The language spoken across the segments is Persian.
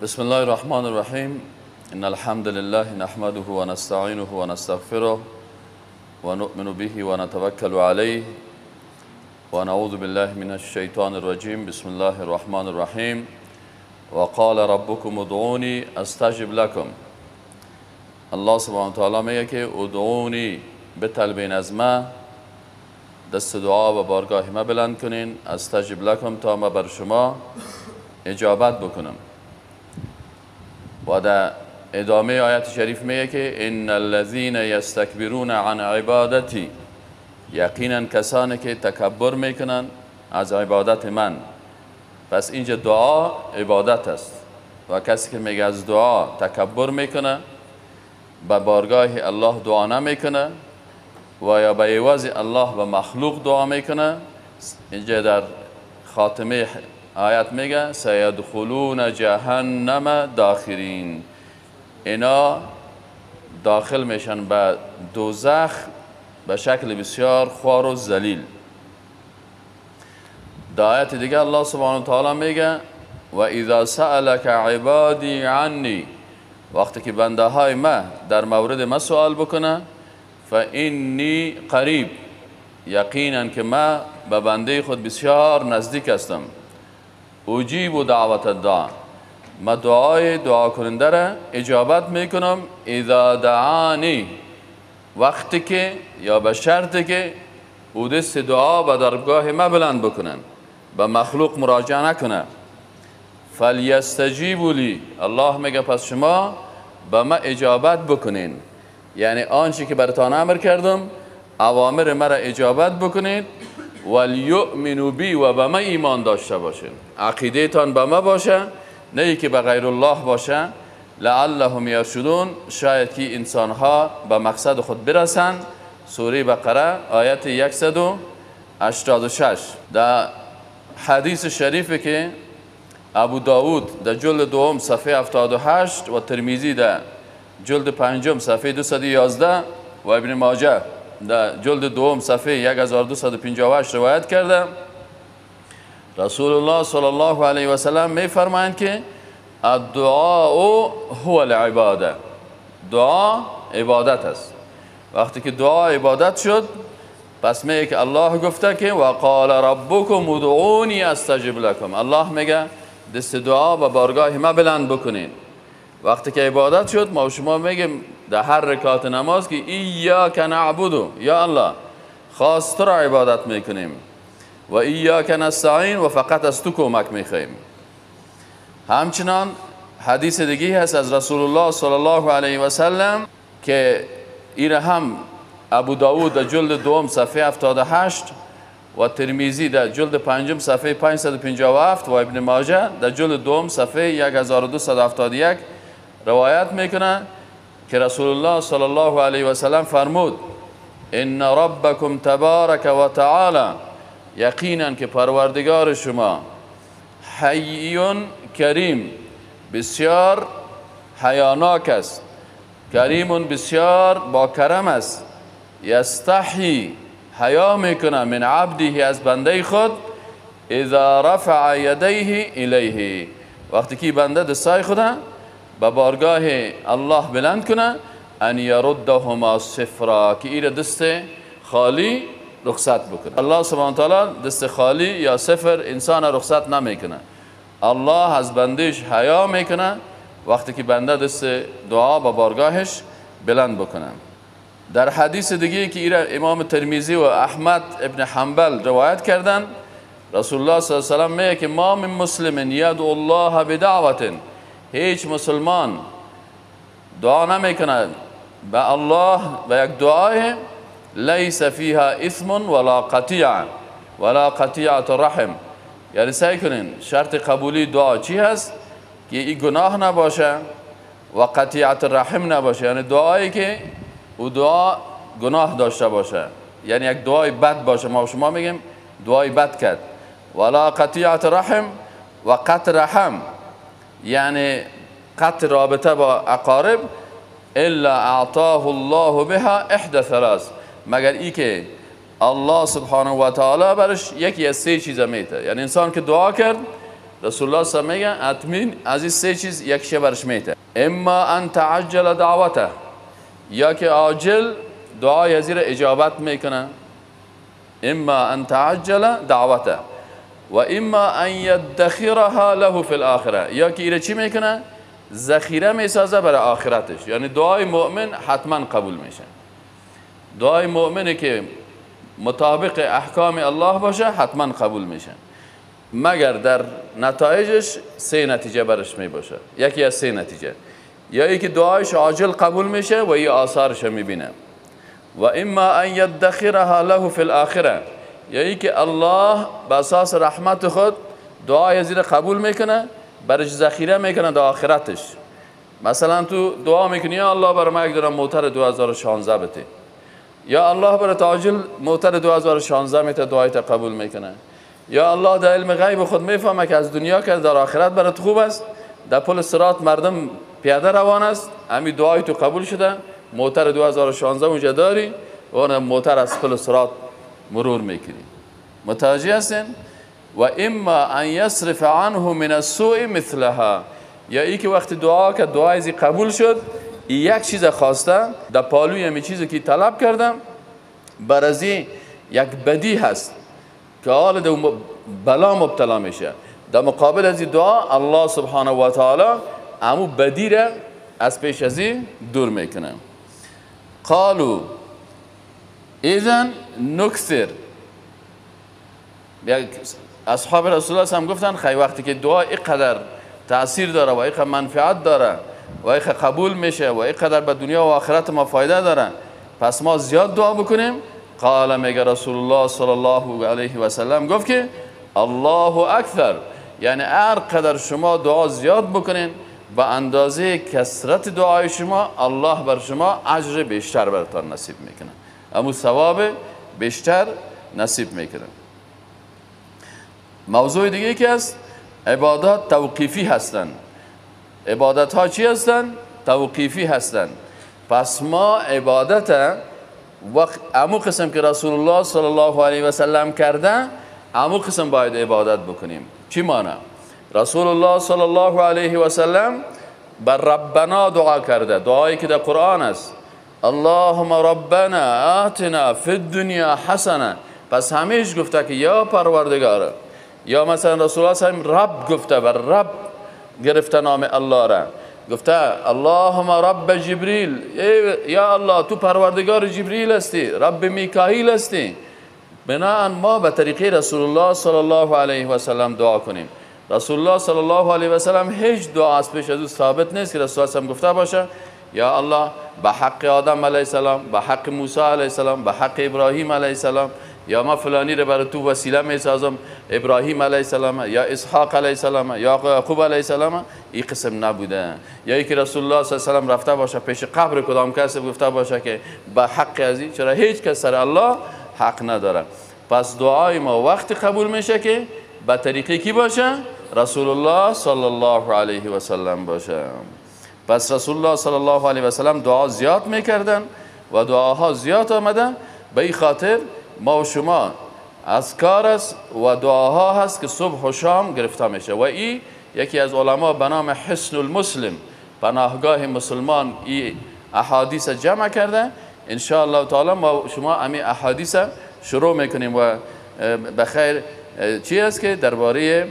بسم الله الرحمن الرحیم. ان الحمد لله نحمده ونستعینه ونستغفره ونؤمن به ونتوکل علیه ونعوذ بالله من الشیطان الرجیم. بسم الله الرحمن الرحیم. وقال ربكم ادعوني استجب لكم. الله سبحانه و تعالی میگه که ادعونی، بطلبین از ما، دست دعا و بارگاه ما بلند کنین، استجب لکم، تا ما بر شما اجابت بکنم. و در ادامه آیت شریف میگه که ان الذین یستکبرون عن عبادتی، یقینا کسانی که تکبر میکنن از عبادت من. پس اینجا دعا عبادت است و کسی که میگه از دعا تکبر میکنه، به بارگاه الله دعا نمیکنه و یا به عوض الله به مخلوق دعا میکنه، اینجا در خاتمه آیت میگه سیدخلون جهنم داخرین، اینا داخل میشن به دوزخ به شکل بسیار خوار و ذلیل. در آیت دیگه الله سبحانه و تعالی میگه و اذا سألک عبادی عنی، وقتی که بنده های ما در مورد ما سوال بکنه، فانی قریب، یقینا که ما به بنده خود بسیار نزدیک هستم. اجیب دعوت الداع، ما دعای دعا کننده را اجابت میکنم. اذا دعانی، وقتی که یا به شرطی که او دست دعا به درگاه ما بلند بکنن، به مخلوق مراجعه نکنه. فلیستجیبوا لی، الله میگه پس شما به ما اجابت بکنین، یعنی آنچه که براتان امر کردم اوامر مرا اجابت بکنید. ولیؤمنوا بی، و به ما ایمان داشته باشین، عقیده تان به ما باشه، نه ای که به غیر الله باشه. لعلهم یرشدون، شاید که انسانها به مقصد خود برسن. سوره بقره آیت 186. در حدیث شریفی که ابو داود در جلد دوم صفحه 78 و ترمیزی در جلد پنجم صفحه 211 و ابن ماجه در جلد دوم صفحه 1258 روایت کرده، رسول الله صلی الله علیه و سلم می فرمایند که الدعاء هو العباده، دعا عبادت است. وقتی که دعا عبادت شد، پس میگه که الله گفته که وقال ربکم ادعونی استجب لکم، الله میگه دست دعا به بارگاه ما بلند بکنین. وقتی که عبادت شد، ما شما میگیم در هر رکعت نماز که ایاک نعبد، یا الله خاص تو را عبادت میکنیم، و ایاک نستعین، و فقط از تو کمک میخواییم. همچنان حدیث دیگه هست از رسول الله صلی الله علیه و سلم که این هم ابو داود در جلد دوم صفحه 78 و ترمیزی در جلد پنجم صفحه 557 و ابن ماجه در جلد دوم صفحه 1271 روایت میکنه که رسول الله صلی الله علیه و سلم فرمود ان ربکم تبارک و تعالی، یقینا که پروردگار شما حی کریم، بسیار حیاناک است، کریم بسیار با کرم است، یستحی، حیا میکنه، من عبده، از بنده خود، اذا رفع یدیه الیه، وقتی که بنده دستای خود به بارگاه الله بلند کنه، ان یردهما صفرا، که ایره دست خالی رخصت بکنه. الله سبحانه وتعالی دست خالی یا صفر انسان رخصت نمیکنه. الله از بندش حیا میکنه وقتی که بنده دست دعا به بارگاهش بلند بکنه. در حدیث دیگه که ایره امام ترمیزی و احمد ابن حنبل روایت کردن، رسول الله صلی الله علیه و سلم میگه که ما من مسلم یدعو الله بدعوة، هیچ مسلمان دعا نمیکنه به الله به یک دعای لیس فیها اثم ولا قطیعه ولا قطیعة رحم. یعنی سعی کنین شرط قبولی دعا چی هست؟ که این گناه نباشه و قطیعة رحم نباشه، یعنی دعایی که او دعا گناه داشته باشه، یعنی یک دعای بد باشه. ما شما میگیم دعای بد کرد. ولا قطیعة رحم و قطع رحم، یعنی قطع رابطه با اقارب، الا اعطاه الله بها احدى ثلاث، مگر ای که الله سبحانه و تعالی برش یکی از سه چیز میده. یعنی انسان که دعا کرد رسول الله صلی میگه اتمین از این سه چیز یکیشه برش میته. اما ان تعجل دعوته، یا که عاجل دعای از اجابت میکنه. اما ان تعجل دعوته و اما ان یدخرها له فی الاخره، یا که ایره چی میکنه؟ ذخیره میسازه برای آخرتش. یعنی دعای مؤمن حتما قبول میشه. دعای مؤمنی که مطابق احکام الله باشه حتما قبول میشه، مگر در نتایجش سه نتیجه برش میباشه. یکی از سه نتیجه، یا یکی دعایش عاجل قبول میشه و این آثارش میبینه، و اما ان یدخرها له فی الاخره، یا یکی الله به اساس رحمت خود دعای زیر قبول میکنه، برش ذخیره میکنه در آخرتش. مثلا تو دعا میکنی یا الله برای من یک دونه موتر 2016 بده، یا الله برای عاجل موتر 2016 میته، دعایت قبول میکنه. یا الله در علم غیب خود میفهمه که از دنیا که در آخرت برات خوب است، در پل صراط مردم پیاده روان است، همین دعای تو قبول شده، موتر 2016 اونجا داری و اون موتر از پل صراط مرور میکنی. متوجه هستین؟ و اما ان یصرف عنه من السوء مثلها، یا ای که وقتی دعا که دعای قبول شد، یک چیز خواسته در پالوی همی چیزی که طلب کردم برازی یک بدی هست که حال در بلا مبتلا میشه، در مقابل از دعا الله سبحانه و تعالی امو بدی را از پیش از دور میکنه. قالوا اذن نکثر، اصحاب رسول الله هم گفتن خیلی وقتی که دعا اینقدر تاثیر داره و اینقدر منفعت داره و اینقدر قبول میشه و اینقدر به دنیا و آخرت ما فایده داره، پس ما زیاد دعا بکنیم. قال میگه رسول الله صلی الله علیه و سلم گفت که الله اکثر، یعنی هر قدر شما دعا زیاد بکنین به اندازه کثرت دعای شما الله بر شما اجر بیشتر براتان نصیب میکنه، امو ثواب بیشتر نصیب میکنه. موضوع دیگه که است، عبادات توقیفی هستند. عبادت ها چی هستند؟ توقیفی هستند. پس ما عبادت وقت امو قسم که رسول الله صلی الله علیه و سلم کرده، امو قسم باید عبادت بکنیم. چی معنی؟ رسول الله صلی الله علیه و سلم بر ربنا دعا کرده، دعایی که در قرآن است، اللهم ربنا آتنا فی الدنیا حسنه. پس همیش گفته که یا پروردگار، یا مثلا رسول الله صلی الله علیه و سلم رب گفته، بر رب گرفته نام الله را، گفته اللهم رب جبریل، یا الله تو پروردگار جبریل هستی، رب میکائیل هستی. بناءً ما به طریقه رسول الله صلی الله علیه و سلم دعا کنیم. رسول الله صلی الله علیه و سلم هیچ دعا از پیش از او ثابت نیست که رسول الله گفته باشه یا الله به حق آدم علیه السلام، به حق موسی علیه السلام، به حق ابراهیم علیه السلام، یا ما فلانی رو برای تو وسیله میسازم، ابراهیم علیه السلام یا اسحاق علیه السلام یا یعقوب علیه السلام، این قسم نبوده. یا اینکه رسول الله صلی الله علیه و سلم رفته باشه پیش قبر کدام کسی گفته باشه که به حق از، چرا هیچ کس سر الله حق نداره. پس دعای ما وقتی قبول میشه که به طریقی کی باشه؟ رسول الله صلی الله علیه و سلم باشه. پس رسول الله صلی الله علیه و سلم دعا زیاد میکردن و دعاها زیاد آمدن. به این خاطر ما و شما اذکار است و دعاها هست که صبح و شام گرفته میشه. و این یکی از علما به نام حسن المسلم، پناهگاه مسلمان، این احادیث جمع کرده. ان شاء الله تعالی ما شما امی احادیث شروع میکنیم و بخیر چی است که درباره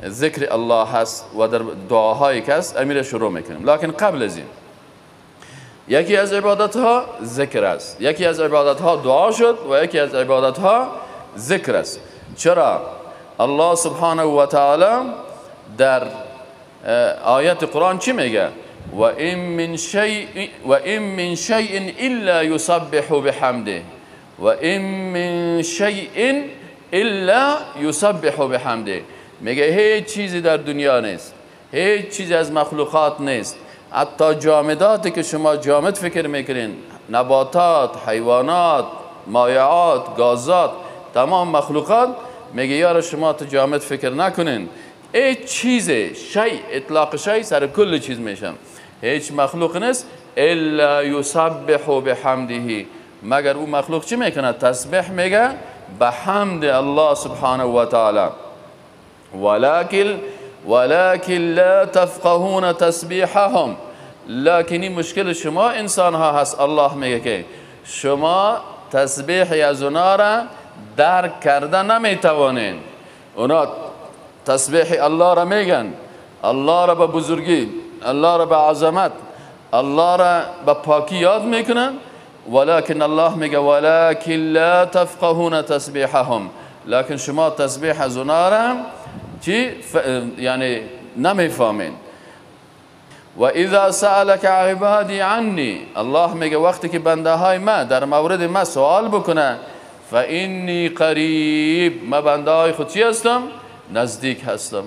ذکر الله هست و در دعاهایی که هست امیر شروع میکنیم. لکن قبل از این یکی از عبادت ها ذکر است، یکی از عبادت ها دعا شد و یکی از عبادت ها ذکر است. چرا؟ الله سبحانه و تعالی در آیت قرآن چی میگه؟ و این من شیء الا یسبح بحمده، و این من شیء الا یسبح بحمده. میگه هیچ چیزی در دنیا نیست، هیچ چیزی از مخلوقات نیست، حتی جامداتی که شما جامد فکر میکنین، نباتات، حیوانات، مایعات، گازات، تمام مخلوقات، میگه یار شما تو جامد فکر نکنین. هیچ چیز، شی، اطلاق شی سر کل چیز میشم، هیچ مخلوق نیست الا یسبح بحمده، مگر او مخلوق چی میکنه؟ تسبیح میگه به حمد الله سبحانه و تعالی. ولكن ولکن لا تفقهون تسبیحهم. لکن این مشکل شما انسان ها هست. الله میگه که شما تسبیح از اونا را درک کرده نمیتوانین. اونا تسبیح الله را میگن، الله را به بزرگی، الله را به عظمت، الله را به پاکی یاد میکنن، ولكن الله میگه ولكن لا تفقهون تسبیحهم، لکن شما تسبیح از اونا را چی؟ یعنی نمیفهمین. و اذا سألك عبادی عنی، الله میگه وقتی که بنده های ما در مورد ما سوال بکنه، فانی قریب، ما بنده های خود چی هستم؟ نزدیک هستم.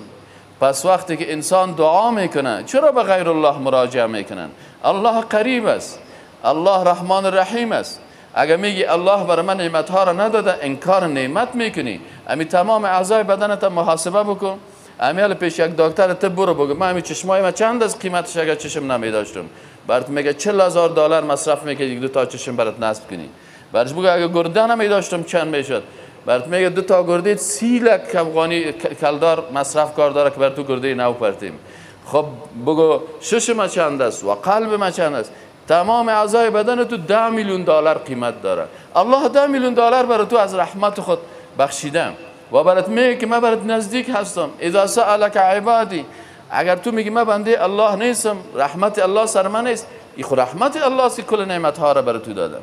پس وقتی که انسان دعا میکنه چرا به غیر الله مراجعه میکنن؟ الله قریب است، الله رحمان رحیم است. اگر میگی الله برای من نعمت ها را نداده، انکار نعمت میکنی. امی تمام اعضای بدنت محاسبه بکن. امی پیش یک دکتر طب برو بگو من امی چشمای من چند از قیمتش اگر چشم نمیداشتم، برات میگه $40,000 مصرف میکنی یک دو تا چشم برات نصب کنی. برش بگو اگر گرده نمیداشتم چند میشد، برات میگه دو تا گرده 30 لک افغانی کلدار مصرف کار داره که بر تو گرده نو پرتیم. خب بگو شش ما چند است و قلب ما چند است. تمام اعضای بدن تو $10 میلیون قیمت داره. الله $10 میلیون برای تو از رحمت خود بخشیده و برات میگه که من برات نزدیک هستم. اذا سألک عبادی، اگر تو میگی من بنده الله نیستم، رحمت الله سر من نیست، این خود رحمت الله است که کل نعمت ها را برات تو داده.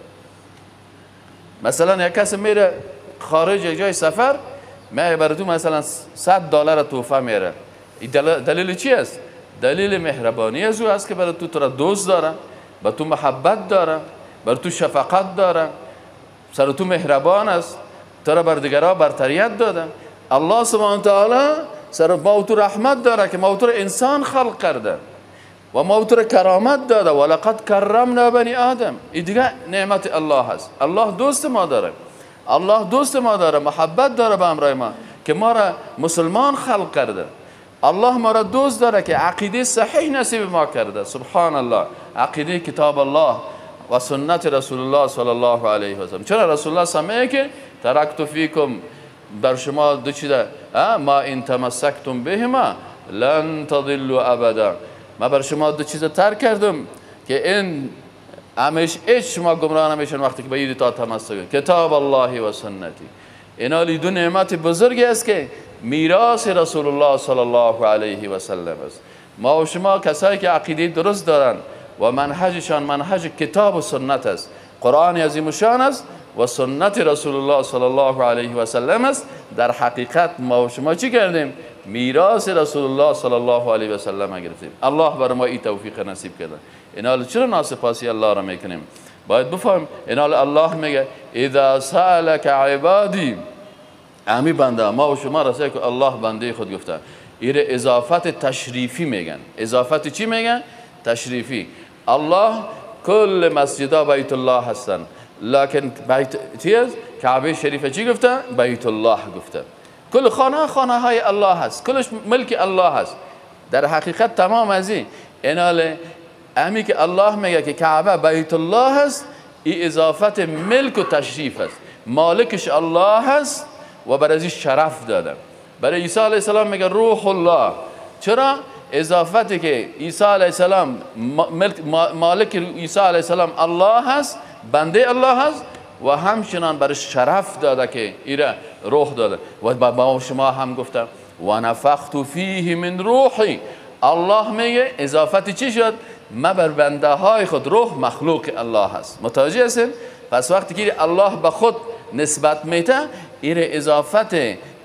مثلا یک کس میره خارج یک جای سفر، میگه برای تو مثلا $100 تحفه میره. این دلیل چی است؟ دلیل مهربانی از او است که برای تو را دوست داره، به تو محبت داره، بر تو شفقت داره، سر تو مهربان است، تو را بر دیگرها برتریت داده. الله سبحانه تعالی سر ما تو رحمت داره که ما تو را انسان خلق کرده و ما تو را کرامت داده. ولقد کرمنا بنی آدم. این دیگه نعمت الله است. الله دوست ما داره، الله دوست ما داره، محبت داره به امرای ما که ما را مسلمان خلق کرده. الله ما را دوست داره که عقیده صحیح نصیب ما کرده. سبحان الله، عقیده کتاب الله و سنت رسول الله صلی الله علیه و سلم. چرا رسول الله سمیه که ترکت فیکم، در شما دو چیزه، ما ان تمسکتم بهما لن تضلوا ابدا. ما بر شما دو چیز ترک کردم که این همیشه هیچ شما گمراه نمیشن وقتی که به این تا تمسک، کتاب الله و سنتی. اینا دو نعمت بزرگی است که میراث رسول الله صلی الله علیه و سلم است. ما و شما کسایی که عقیده درست دارن و منهجشان منهج کتاب و سنت است، قرآن عظیم شان است و سنت رسول الله صلی الله علیه و سلم است، در حقیقت ما و شما چی کردیم؟ میراث رسول الله صلی الله علیه و سلم گرفتیم. الله بر ما این توفیق نصیب کرده. اینا چرا ناسپاسی الله را میکنیم؟ باید بفهم اینا الله میگه اذا سألک عبادی، امی بنده ما و شما رسید که الله بنده خود گفته. ایره اضافت تشریفی میگن. اضافت چی میگن؟ تشریفی. الله کل مسجدها بیت الله هستن، لکن بیت چی است؟ کعبه شریفه چی گفته؟ بیت الله گفته. کل خانه خانه های الله هست، کلش ملک الله هست. در حقیقت تمام از این اینال امی که الله میگه که کعبه بیت الله هست، این اضافت ملک و تشریف است. مالکش الله هست و بر ازش شرف داده. برای عیسی علیه السلام میگه روح الله. چرا؟ اضافتی که عیسی علیه السلام مالک عیسی علیه السلام الله هست، بنده الله هست و همچنان برای شرف داده که ایره روح داده. و با شما هم گفتم و نفخت فیه من روحی. الله میگه اضافت چی شد؟ ما بر بنده های خود، روح مخلوق الله هست. متوجه هستین؟ پس وقتی که الله به خود نسبت میده، ایره اضافت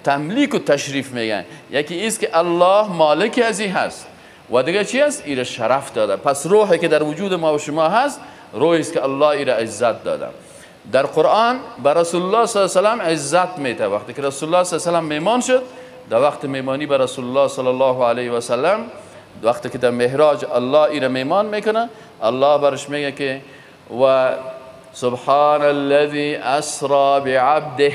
تملیک و تشریف میگن. یکی ایست که الله مالک ازی هست و دیگه چی هست؟ ایره شرف داده. پس روحی که در وجود ما و شما هست، روحی است که الله ایره عزت داده. در قرآن به رسول الله صلی الله علیه و سلم عزت میده. وقتی که رسول الله صلی الله علیه و سلم میمان شد، در وقت میمانی به رسول الله صلی الله علیه و سلم، وقتی که در معراج الله ایره میمان میکنه، الله برش میگه که و سبحان الذی اسرا بعبده،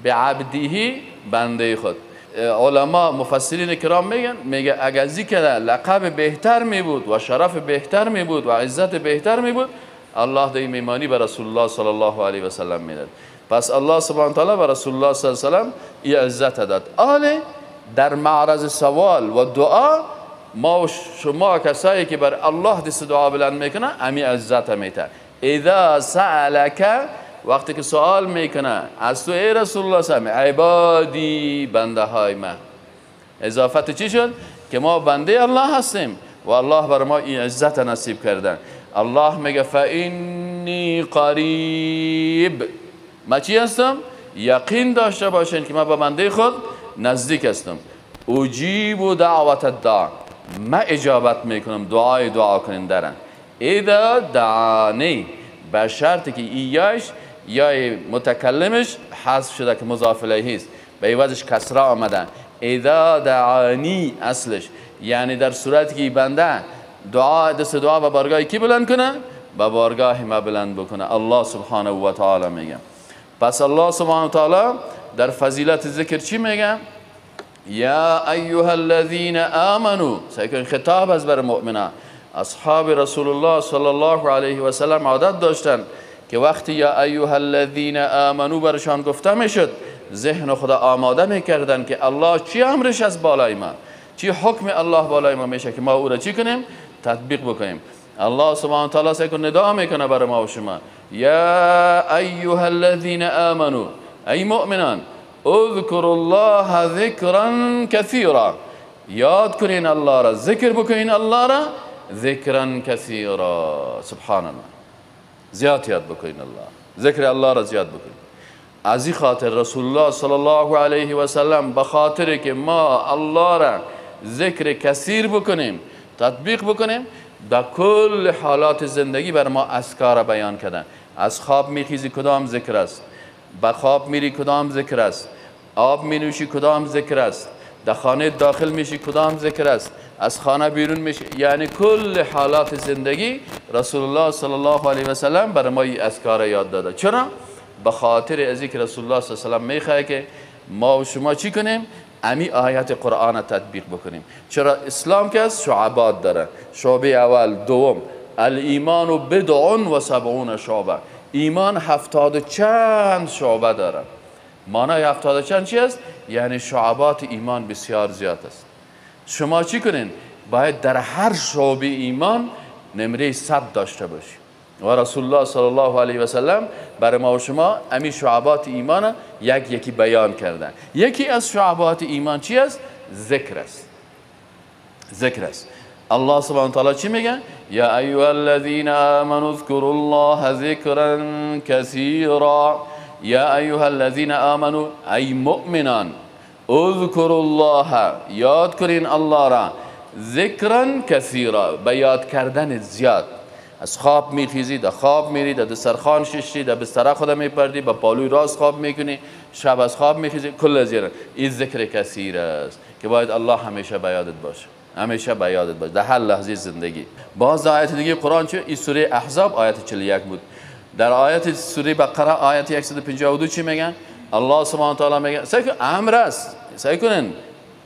بعبده بنده خود. علما مفسرین کرام میگن، میگه اگر ذکر لقب بهتر میبود و شرف بهتر میبود و عزت بهتر میبود، الله در میمانی به رسول الله صلی الله علیه و سلم میداد. پس الله سبحانه تعالی به رسول الله صلی الله علیه و سلم این عزت داد. آله در معرض سوال و دعا ما و شما کسایی که بر الله دست دعا بلند میکنه امی عزت میته. اذا سألک، وقتی که سوال میکنه از تو ای رسول الله صلی الله علیه و عبادی، بنده های من. اضافت چی شد؟ که ما بنده الله هستیم و الله بر ما این عزت نصیب کرده. الله میگه فانی قریب، ما چی هستم؟ یقین داشته باشین که ما به بنده خود نزدیک هستم. اجیب دعوت الداع، ما اجابت میکنم دعای دعا کننده را. اذا دعانی، به شرطی که ایاش یا متکلمش حذف شده که مضاف الیه است، به عوضش کسره آمده. اذا دعانی اصلش یعنی در صورتی که بنده دعا دست دعا به بارگاه کی بلند کنه؟ به بارگاه ما بلند بکنه. الله سبحانه و تعالی میگه. پس الله سبحانه و تعالی در فضیلت ذکر چی میگه؟ یا ایها الذین آمنو، سعی خطاب از بر مؤمنان. اصحاب رسول الله صلی الله علیه و سلم عادت داشتن که وقتی یا ایها الذین آمنو برشان گفته میشد ذهن خدا آماده میکردن که الله چی امرش از بالای ما، چی حکم الله بالای ما میشه که ما او را چی کنیم؟ تطبیق بکنیم. الله سبحانه و تعالی سعی کن ندا میکنه برای ما و شما، یا ایها الذین آمنو، ای مؤمنان، اذکروا الله ذکرا کثیرا، یاد کنین الله را، ذکر بکنین الله را، ذکرا کثیرا. سبحان الله، زیاد یاد بکنین الله، ذکر الله را زیاد بکنین. از این خاطر رسول الله صلی الله علیه و سلم به خاطر که ما الله را ذکر کثیر بکنیم، تطبیق بکنیم، در کل حالات زندگی بر ما اذکار بیان کردن. از خواب میخیزی کدام ذکر است، به خواب میری کدام ذکر است، آب مینوشی کدام ذکر است، در خانه داخل میشی کدام ذکر است، از خانه بیرون میشی، یعنی کل حالات زندگی رسول الله صلی الله علیه و سلم بر ما این اذکار یاد داده. چرا؟ به خاطر از اینکه رسول الله صلی الله علیه و سلم میخواد که ما و شما چی کنیم؟ امی آیات قرآن تطبیق بکنیم. چرا؟ اسلام که از شعبات داره، شعبه اول، دوم، الایمان بضع و سبعون شعبه، ایمان 70 و چند شعبه داره. معنای 70 و چند چی است؟ یعنی شعبات ایمان بسیار زیاد است. شما چی کنین؟ باید در هر شعبه ایمان نمره 100 داشته باشی. و رسول الله صلی الله علیه و سلم برای ما و شما امی شعبات ایمان یک یکی بیان کردن. یکی از شعبات ایمان چی است؟ ذکر است. ذکر است. الله سبحانه و تعالی چی میگه؟ یا ایها الذین آمنوا اذکروا الله ذکرا کثیرا. یا ایها الذین آمنوا، ای مؤمنان، اذکروا الله، یاد کنین الله را، ذکرا کثیرا، به یاد کردن زیاد. از خواب میخیزی، در خواب میری، در دسترخوان ششتی، در بستر خود میپردی، با پالوی راست خواب میکنی، شب از خواب میخیزی، کل از این ذکر کثیر است که باید الله همیشه به یادت باشه، همیشه به یادت باشه در هر لحظه زندگی. باز آیت دیگه قرآن چه؟ این سوره احزاب آیت 41 بود. در آیت سوره بقره آیت 152 چی میگن؟ الله سبحانه و تعالی میگه، سعی کن امر است، سعی کنن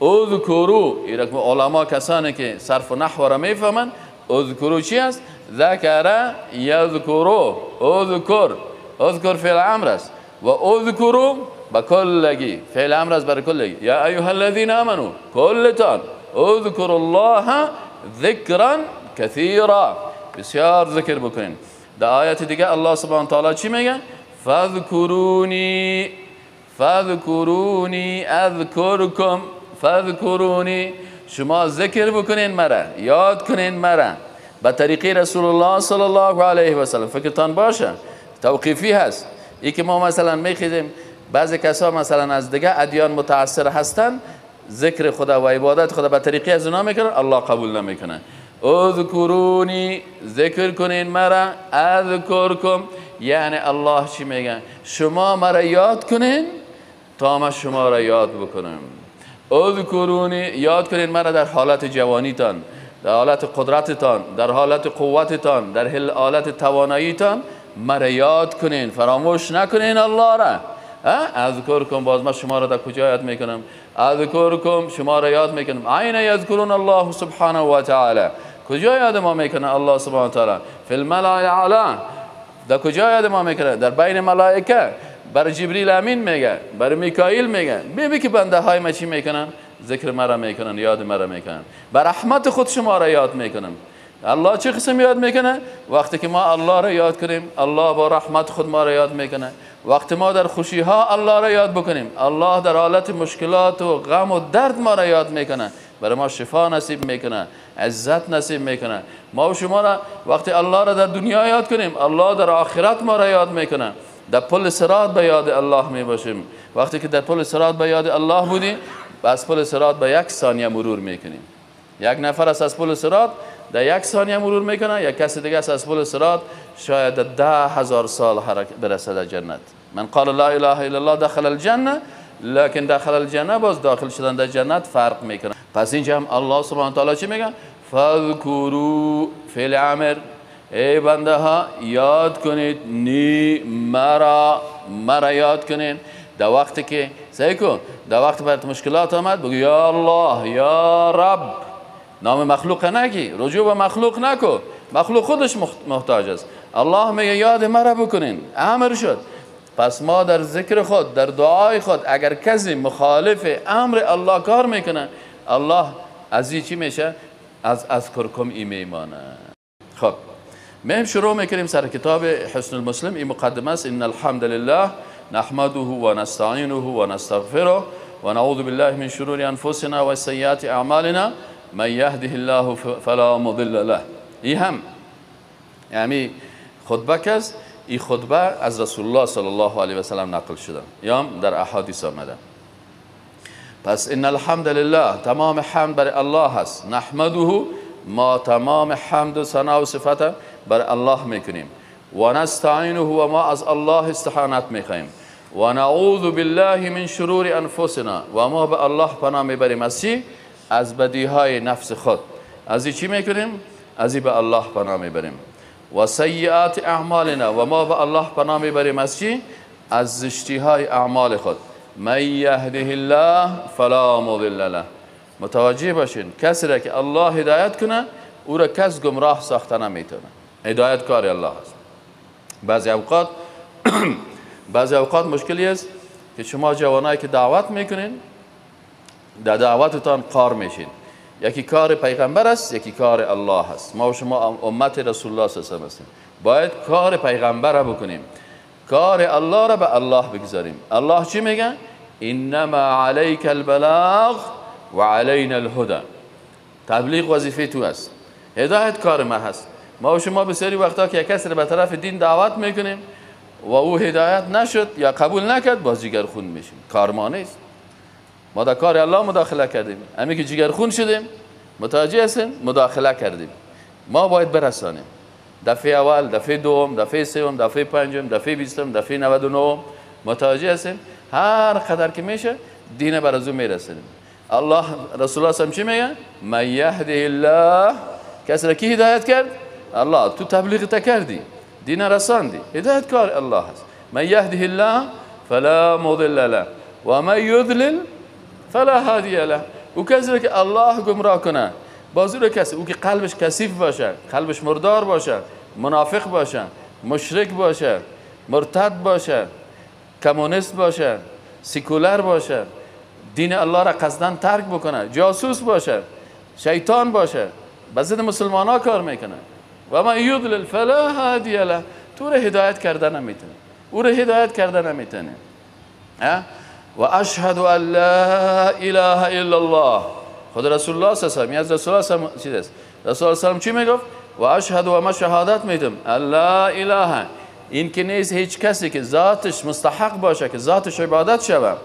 اذکروا، این علما کسانی که صرف و نحو را میفهمن، اذکروا چی است؟ ذکر یذکرو، اذکر، اذکر فعل امر است و اذکروا بکلگی فعل امر است برای کلگی. یا ایها الذین آمنوا، کلتان، اذکروا الله ذکرا کثیرا، بسیار ذکر بکنین. در آیت دیگه الله سبحانه و تعالی چی میگه؟ فاذکرونی، فاذکرونی اذکرکم، فاذکرونی، شما ذکر بکنین مرا، یاد کنین مرا به طریقه رسول الله صلی الله علیه و سلم. فکرتان باشه توقیفی هست. ای که ما مثلا میخیزیم، بعضی کسا مثلا از دیگه ادیان متاثر هستن، ذکر خدا و عبادت خدا به طریقه از اونا میکنن، الله قبول نمیکنه. اذکرونی، ذکر کنین مرا، اذکرکم، یعنی الله چی میگه؟ شما مرا یاد کنین تا ما شما را یاد بکنم. اذکرونی، یاد کنین مرا در حالت جوانیتان، در حالت قدرتتان، در حالت قوتتان، در حالت تواناییتان مرا یاد کنین، فراموش نکنین الله را. اذکرکم، باز ما شما را در کجا یاد میکنم؟ اذکرکم، شما را یاد میکنم. عین یذکرون الله سبحانه و تعالی، کجا یاد ما میکنه الله سبحانه و تعالی؟ فی الملأ الاعلی. در کجا یاد ما میکنه؟ در بین ملائکه. بر جبریل امین میگه، بر میکائیل میگه، ببین که بنده های ما چی میکنن؟ ذکر مرا میکنن، یاد مرا میکنن. به رحمت خود شما را یاد میکنم. الله چه قسم یاد میکنه؟ وقتی که ما الله را یاد کنیم، الله با رحمت خود ما را یاد میکنه. وقتی ما در خوشی ها الله را یاد بکنیم، الله در حالت مشکلات و غم و درد ما را یاد میکنه، برای ما شفا نصیب میکنه، عزت نصیب میکنه. ما و شما را وقتی الله را در دنیا یاد کنیم، الله در آخرت ما را یاد میکنه. در پل صراط به یاد الله میباشیم. وقتی که در پل صراط به یاد الله بودیم، از پل صراط به یک ثانیه مرور میکنیم. یک نفر از پل صراط در یک ثانیه مرور میکنه، یک کس دیگه از پل صراط شاید 10,000 سال برسد در جنت. من قال لا اله الا الله دخل الجنه، لکن دخل الجنه باز داخل شدن در جنت فرق میکنه. پس اینجا هم الله سبحانه وتعالی چی میگه؟ فاذکروا فی الامر، ای بنده ها یاد کنید، نی مرا، مرا یاد کنید. در وقتی که سعی کن، در وقتی برات مشکلات آمد بگو یا الله یا رب. نام مخلوق نگی، رجوع به مخلوق نکو، مخلوق خودش محتاج است. الله میگه یاد مرا بکنین، امر شد. پس ما در ذکر خود، در دعای خود، اگر کسی مخالف امر الله کار میکنه، الله از این چی میشه؟ از کرکم ای میمانه. خب مهم شروع میکنیم سر کتاب حسن المسلم. این مقدمه است. ان الحمد لله نحمده و نستعینه و نستغفره و نعوذ بالله من شرور انفسنا و سیئات اعمالنا من یهده الله فلا مضل له. این هم یعنی خطبه کس، این خطبه از رسول الله صلی الله علیه و سلم نقل شده یا در احادیث آمده. پس ان الحمد لله، تمام حمد بر الله هست. نحمده، ما تمام حمد و ثنا و صفت بر الله میکنیم. و نستعینه، و ما از الله استعانت میخواهیم. و نعوذ بالله من شرور انفسنا، و ما به الله پناه میبریم از چی؟ از بدیهای نفس خود. از این چی میکنیم؟ از این به الله پناه میبریم. و سیئات اعمالنا، و ما به الله پناه میبریم از چی؟ از زشتی های اعمال خود. من یهده الله فلا مضل له. متوجه باشین، کسی را که الله هدایت کنه او را کس گمراه ساخته نمیتونه. هدایت کار الله است. بعضی اوقات مشکلی است که شما جوانایی که دعوت میکنین، در دعوتتان قار میشین. یکی کار پیغمبر است، یکی کار الله است. ما و شما امت رسول الله صلی الله علیه و هستیم، باید کار پیغمبر را بکنیم، کار الله را به الله بگذاریم. الله چی میگه؟ انما علیک البلاغ و علینا الهدی. تبلیغ وظیفه تو است، هدایت کار ما هست. ما و شما بسیاری وقتا که کسی را به طرف دین دعوت میکنیم و او هدایت نشد یا قبول نکرد، باز جگرخون میشیم. کار ما نیست، ما در کار الله مداخله کردیم. همین که جگرخون شدیم، متوجه هستیم، مداخله کردیم. ما باید برسانیم. دفعه اول، دفعه دوم، دفعه سوم، دفعه پنجم، دفعه 20، دفعه 99. متوجه هستیم؟ هر قدر که میشه دین بر از او میرسونیم. الله رسول الله صلی چی میگه؟ من یهده الله، کسی را کی هدایت کرد؟ الله. تو تبلیغ تا کردی، دین رساندی، هدایت کار الله هست. من یهده الله فلا مضل له و من یضلل فلا هادی له. او کسی را که الله گمراه کنه، باز او کسی او که قلبش کثیف باشه، قلبش مردار باشه، منافق باشه، مشرک باشه، مرتد باشه، کمونیست باشه، سیکولر باشه، دین الله را قصداً ترک بکنه، جاسوس باشه، شیطان باشه، به ضد مسلمان ها کار میکنه. و من یضلل فلا هادی له. تو را هدایت کرده نمیتونه، او را هدایت کرده نمیتونه. و اشهد ان لا اله الا الله. خود رسول الله صلی الله علیه و از رسول الله صلی چیز است. رسول الله صلی چی میگفت؟ و اشهد، و ما شهادت میدم، ان لا اله، این که نیست هیچ کسی که ذاتش مستحق باشه که ذاتش عبادت شود.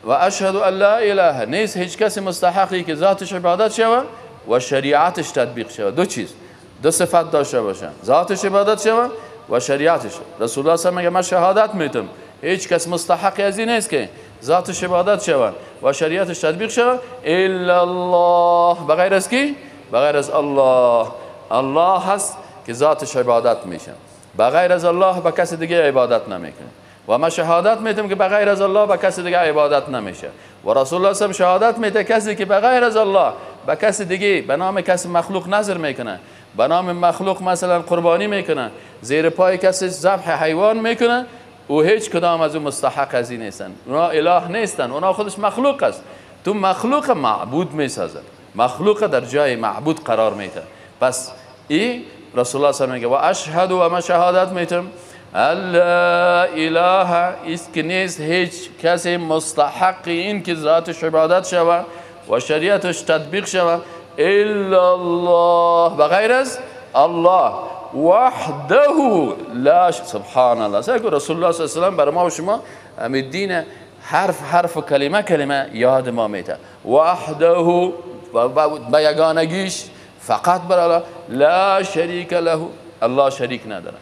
و اشهد ان لا اله، نیست هیچ کسی مستحقی که ذاتش عبادت شود و شریعتش تطبیق شود. دو چیز، دو صفت داشته باشه، ذاتش عبادت شود و شریعتش. رسول الله صلی الله علیه و میگه من شهادت میدم هیچ کس مستحق از این نیست که ذاتش عبادت شود و شریعتش تطبیق شود الا الله، بغیر از کی؟ بغیر از الله. الله هست که ذاتش عبادت میشه، بغیر از الله به کس دیگه عبادت نمیکنه. و ما شهادت میدم که بغیر از الله به کس دیگه عبادت نمیشه. و رسول الله صلی شهادت میده کسی که بغیر از الله به کس دیگه به نام کس مخلوق نظر میکنه، به نام مخلوق مثلا قربانی میکنه، زیر پای کسی ذبح حیوان میکنه، او هیچ کدام از او مستحق از این نیستن، اونا اله نیستن، اونا خودش مخلوق است. تو مخلوق معبود میسازن، مخلوق در جای معبود قرار میده. پس ای رسول الله صلی الله علیه و میگه و اشهد و ما شهادت میتم لا اله است که نیست هیچ کسی مستحق این که ذاتش عبادت شوه و شریعتش تطبیق شوه الا الله، بغیر از الله وحده لا. سبحان الله. سیکو رسول الله صلی الله علیه و سلم برای ما و شما همین دین حرف حرف و کلمه کلمه یاد ما میده. وحده به یگانگیش فقط بر الله، لا شریک له، الله شریک نداره،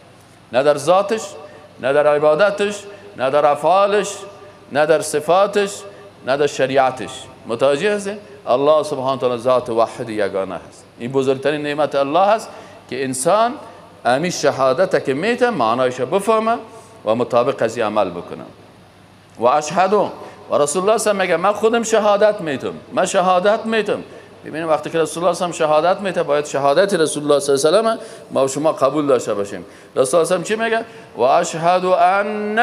نه در ذاتش، نه در عبادتش، نه در افعالش، نه در صفاتش، نه در شریعتش. متوجه هستی؟ الله سبحانه وتعالی ذات واحد یگانه هست. این بزرگترین نعمت الله هست که انسان امی شهادت که میته معنایش بفهمه و مطابق از عمل بکنه. و اشهد و رسول الله صلی میگه من خودم شهادت میتم، من شهادت میتم. ببینید وقتی که رسول الله صلی شهادت میته باید شهادت رسول الله صلی الله علیه و ما و شما قبول داشته باشیم. رسول الله صلی چی میگه؟ و اشهد ان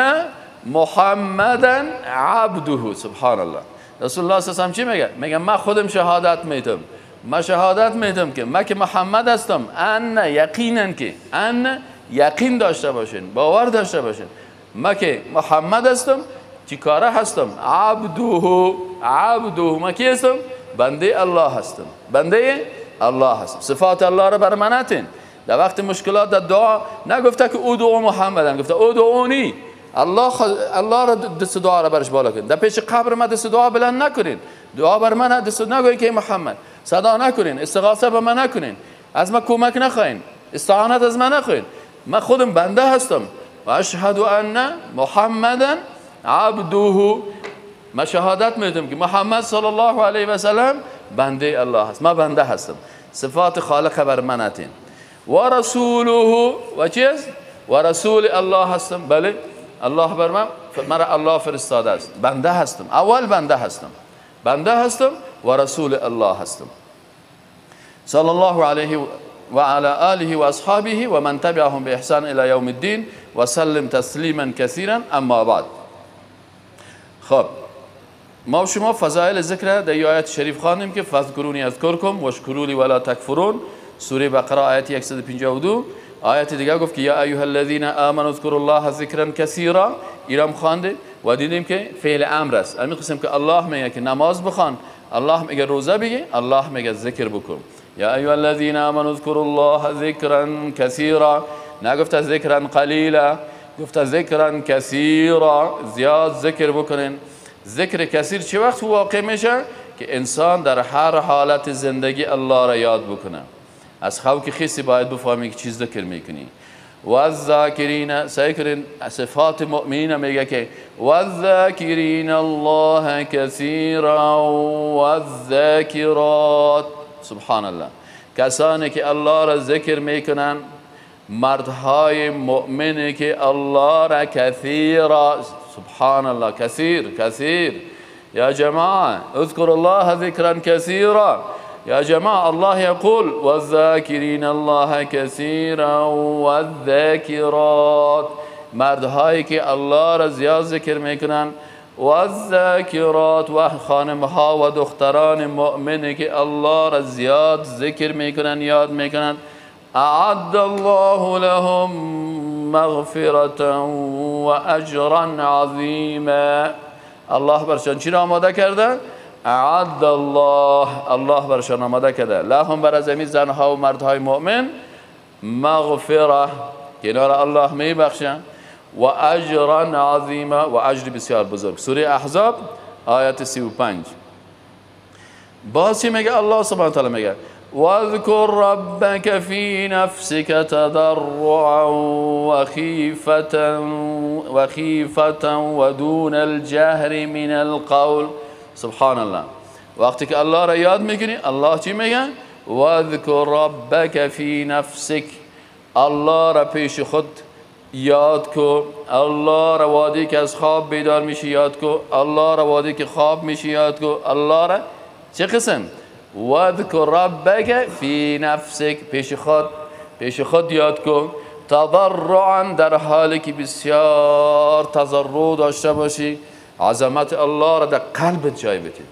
محمدا عبده. سبحان الله. رسول الله صلی الله علیه و چی میگه؟ میگه من خودم شهادت میتم، من شهادت میتم که من که محمد هستم، ان یقینا، که ان یقین داشته باشین، باور داشته باشین، من که محمد هستم، چی کاره هستم؟ عبده. عبده، من کی هستم؟ بنده الله هستم، بنده الله هستم. صفات الله را بر من نتین. در وقت مشکلات در دعا نگفته که او دعا محمدن، گفته او دعونی. الله را دست دعا را برش بالا کنین. در پیش قبر من دست دعا بلند نکنین، دعا بر من دست نگوین که محمد، صدا نکنین، استغاثه به من نکنین، از من کمک نخواین، استعانت از من نخواین، من خودم بنده هستم. و اشهد ان محمدا عبده. من شهادت میدم که محمد صلی الله علیه و سلم بنده الله هست، من بنده هستم. صفات خالق بر من اتین. و رسوله، و چیز؟ و رسول الله هستم. بله، الله بر من، مرا الله فرستاده است، بنده هستم، اول بنده هستم، بنده هستم و رسول الله هستم. صلی الله علیه و علی آله و اصحابه و من تبعهم باحسان الى یوم الدین و سلم تسلیما کثیرا. اما بعد. خب ما و شما فضائل ذکر در آیت شریف خواندیم که فاذکرونی اذکرکم واشکروا لی ولا تکفرون، سوره بقره آیت 152. آیت دیگه گفت که یا ایها الذین آمنوا اذکروا الله ذکرا کثیرا، ایرام خوانده و دیدیم که فعل امر است. همین قسم که الله میگه که نماز بخوان، الله میگه روزه بگی، الله میگه ذکر بکن. یا ایها الذین آمنوا اذکروا الله ذکرا کثیرا، نگفت ذکرا قلیلا، گفت ذکرا کثیرا، زیاد ذکر بکنین. ذکر کثیر چه وقت واقع میشه؟ که انسان در هر حالت زندگی الله را یاد بکنه. از خواب که خیسی باید بفهمی که چیز ذکر میکنی. و الذاکرین، سعی کنین صفات مؤمنین میگه که و الذاکرین الله کثیرا و الذاکرات. سبحان الله. کسانی که الله را ذکر میکنن، مردهای مؤمنی که الله را کثیرا، سبحان الله، کثیر کثیر. یا جماعه اذکر الله ذکرا کثیرا. یا جماعه الله یقول والذاکرین الله کثیرا والذاکرات، مردهایی که الله را زیاد ذکر میکنن، والذاکرات، و خانمها و دختران مؤمنی که الله را زیاد ذکر میکنن، یاد میکنن. اعد الله لهم مغفرة و اجرا عظیما. الله برشان چی را آماده کرده؟ اعد الله، الله برشان آماده کرده. لهم بر از همین زنها و مردهای مؤمن مغفره، که اینا را الله میبخشه، و اجرا عظیما، و اجر بسیار بزرگ. سوره احزاب آیت 35. باز چی میگه؟ الله سبحانه وتعالی میگه واذكر ربك في نفسك تضرعا وخيفة ودون الجهر من القول. سبحان الله. وقتی که الله را یاد میکنی، الله چی میگه؟ واذكر ربك في نفسك، الله را پیش خود یاد کو، الله را وادی که از خواب بیدار میشی یاد کو، الله را وادی که خواب میشی یاد کو، الله را چه قسم؟ واذکر ربک فی نفسک، پیش خود یاد کو. تضرعا، در حالی که بسیار تضرع داشته باشی، عظمت الله را در قلبت جای بدی.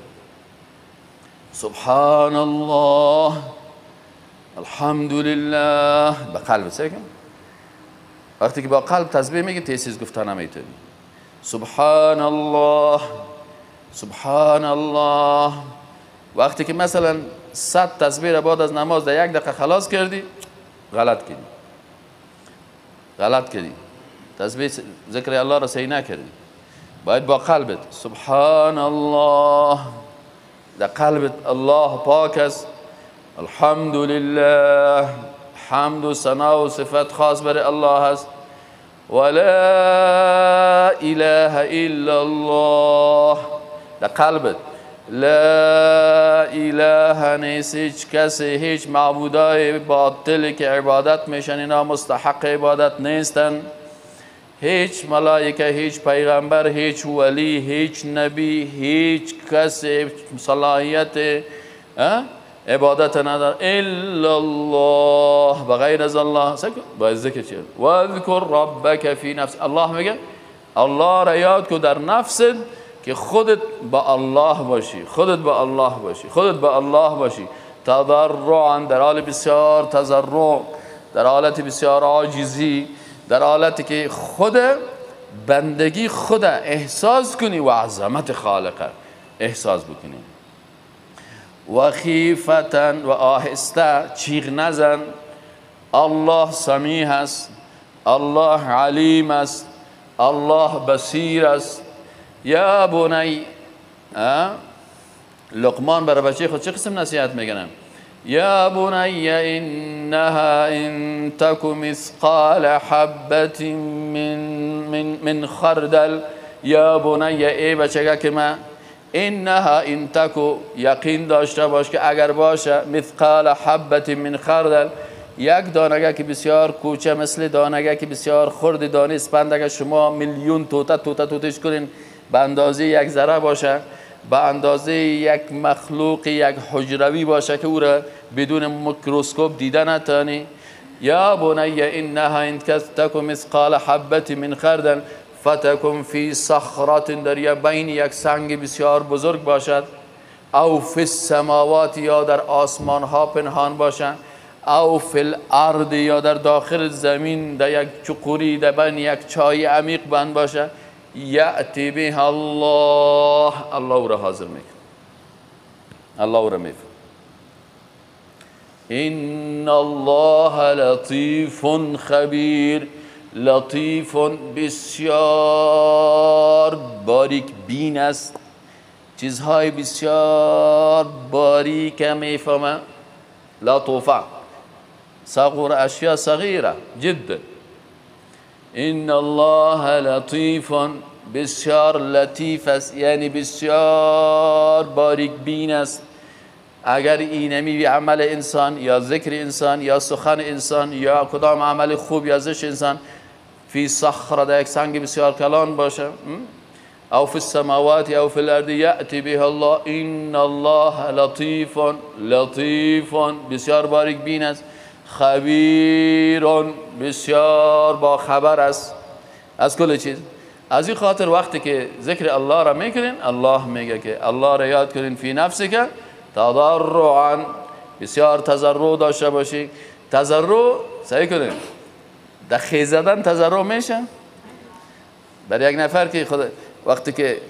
سبحان الله، الحمدلله، به قلبت سکن. وقتی که با قلب تسبیح میگی تیسیز گفته نمیتونی. سبحان الله، سبحان الله. وقتی که مثلا 100 تسبیح را بعد از نماز در یک دقیقه خلاص کردی، غلط کردی، غلط کردی، تسبیح ذکر الله را صحیح نکردی. باید با قلبت سبحان الله، در قلبت الله پاک است، الحمدلله، حمد و ثنا و صفت خاص برای الله است، ولا اله الا الله، در قلبت لا اله نیست، هیچ کسی، هیچ معبودای باطلی که عبادت میشن اینا مستحق عبادت نیستن، هیچ ملائکه، هیچ پیغمبر، هیچ ولی، هیچ نبی، هیچ کسی صلاحیت عبادت نداره الا الله، بغیر از الله. باید ذکر چیه؟ واذکر ربک فی نفس. الله میگه الله را یاد کو در نفست که خودت با الله باشی، خودت با الله باشی، خودت با الله باشی. تضرعا، در حال بسیار تضرع، در حالت بسیار عاجزی، در حالتی که خود بندگی خود احساس کنی و عظمت خالقه احساس بکنی. و خیفتا، و آهسته چیغ نزن. الله سمیع است، الله علیم است، الله بصیر است. یا بنی، لقمان برای بچه خود چه قسم نصیحت میکنه؟ یا بنی انها ان تک مثقال حبة من خردل. یا بنی، ای بچه که من، انها ان تک، یقین داشته باش که اگر باشه مثقال حبة من خردل، یک دانگه که بسیار کوچه، مثل دانگه که بسیار خرد دانه اسپند، اگر شما میلیون توته توته توتش کنین به اندازه یک ذره باشه، به اندازه یک مخلوق، یک حجروی باشه که او را بدون میکروسکوپ دیده نتانی. یا بنی انها ان تک مثقال حبة من خردل فتکن فی صخرة، در بین یک سنگ بسیار بزرگ باشد، او فی السماوات، یا در آسمان ها پنهان باشد، او فی الارض، یا در داخل زمین در یک چقوری، در بین یک چای عمیق بند باشه. یأتی بها الله، الله او را حاضر میکنه، الله او را میفهم. ان الله لطیف خبیر. لطیف بسیار باریک بین است، چیزهای بسیار باریک میفهمه. لطفه صغر اشیاء صغیره جدا. ان الله لطیف، بسیار لطیف است، یعنی بسیار باریک بین است. اگر اینمی عمل انسان یا ذکر انسان یا سخن انسان یا کدام عمل خوب یا زشت انسان فی صخره، در یک سنگ بسیار کلان باشه، او فی السماوات او فی الارض یأتی بها الله ان الله لطیف، لطیف بسیار باریک بین است، خبیر بسیار با خبر است از کل چیز. از این خاطر وقتی که ذکر الله را میکنین، الله میگه که الله را یاد کنین فی نفسک تضرعا، بسیار تضرع داشته باشی. تضرع سعی کنین در خیز زدن تضرع میشه برای یک نفر که خود وقتی که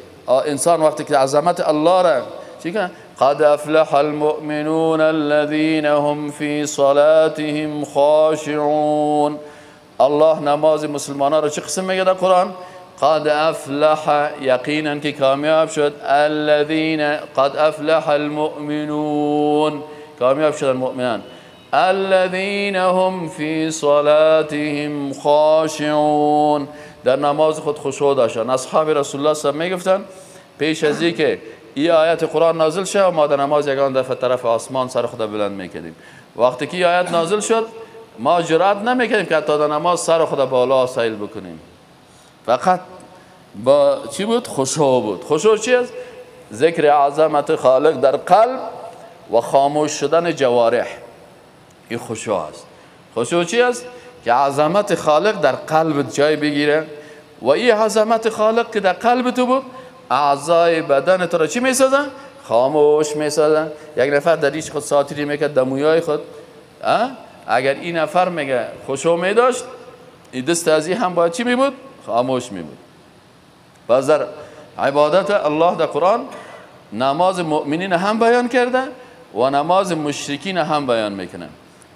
انسان وقتی که عظمت الله را چی کنه؟ قد افلح المؤمنون الذين هم في صلاتهم خاشعون. الله نماز مسلمانان را چه قسم میگه در قرآن؟ قد افلح، یقینا که کامیاب شد، الذين قد افلح المؤمنون، کامیاب شدن مؤمنان، الذين هم في صلاتهم خاشعون، در نماز خود خشوع داشتن. اصحاب رسول الله صلی الله علیه و میگفتن پیش از اینکه این آیت قرآن نازل شد ما در نماز یگان دفعه طرف آسمان سر خود بلند میکردیم. وقتی که این آیت نازل شد ما جرأت نمیکردیم که حتی در نماز سر خود بالا سیل بکنیم. فقط با چی بود؟ خشوع بود. خشوع چی است؟ ذکر عظمت خالق در قلب و خاموش شدن جوارح. این خشوع است. خشوع چی است؟ که عظمت خالق در قلبت جای بگیره و این عظمت خالق که در قلب تو بود اعضای بدن تو را چی میسازن؟ خاموش میسازن. یک نفر در ریش خود ساتری میکرد، دمویای خود، اگر این نفر میگه خشوع میداشت، این دست از این هم باید چی میبود؟ خاموش میبود. پس در عبادت الله در قرآن نماز مؤمنین هم بیان کرده و نماز مشرکین هم بیان میکنه.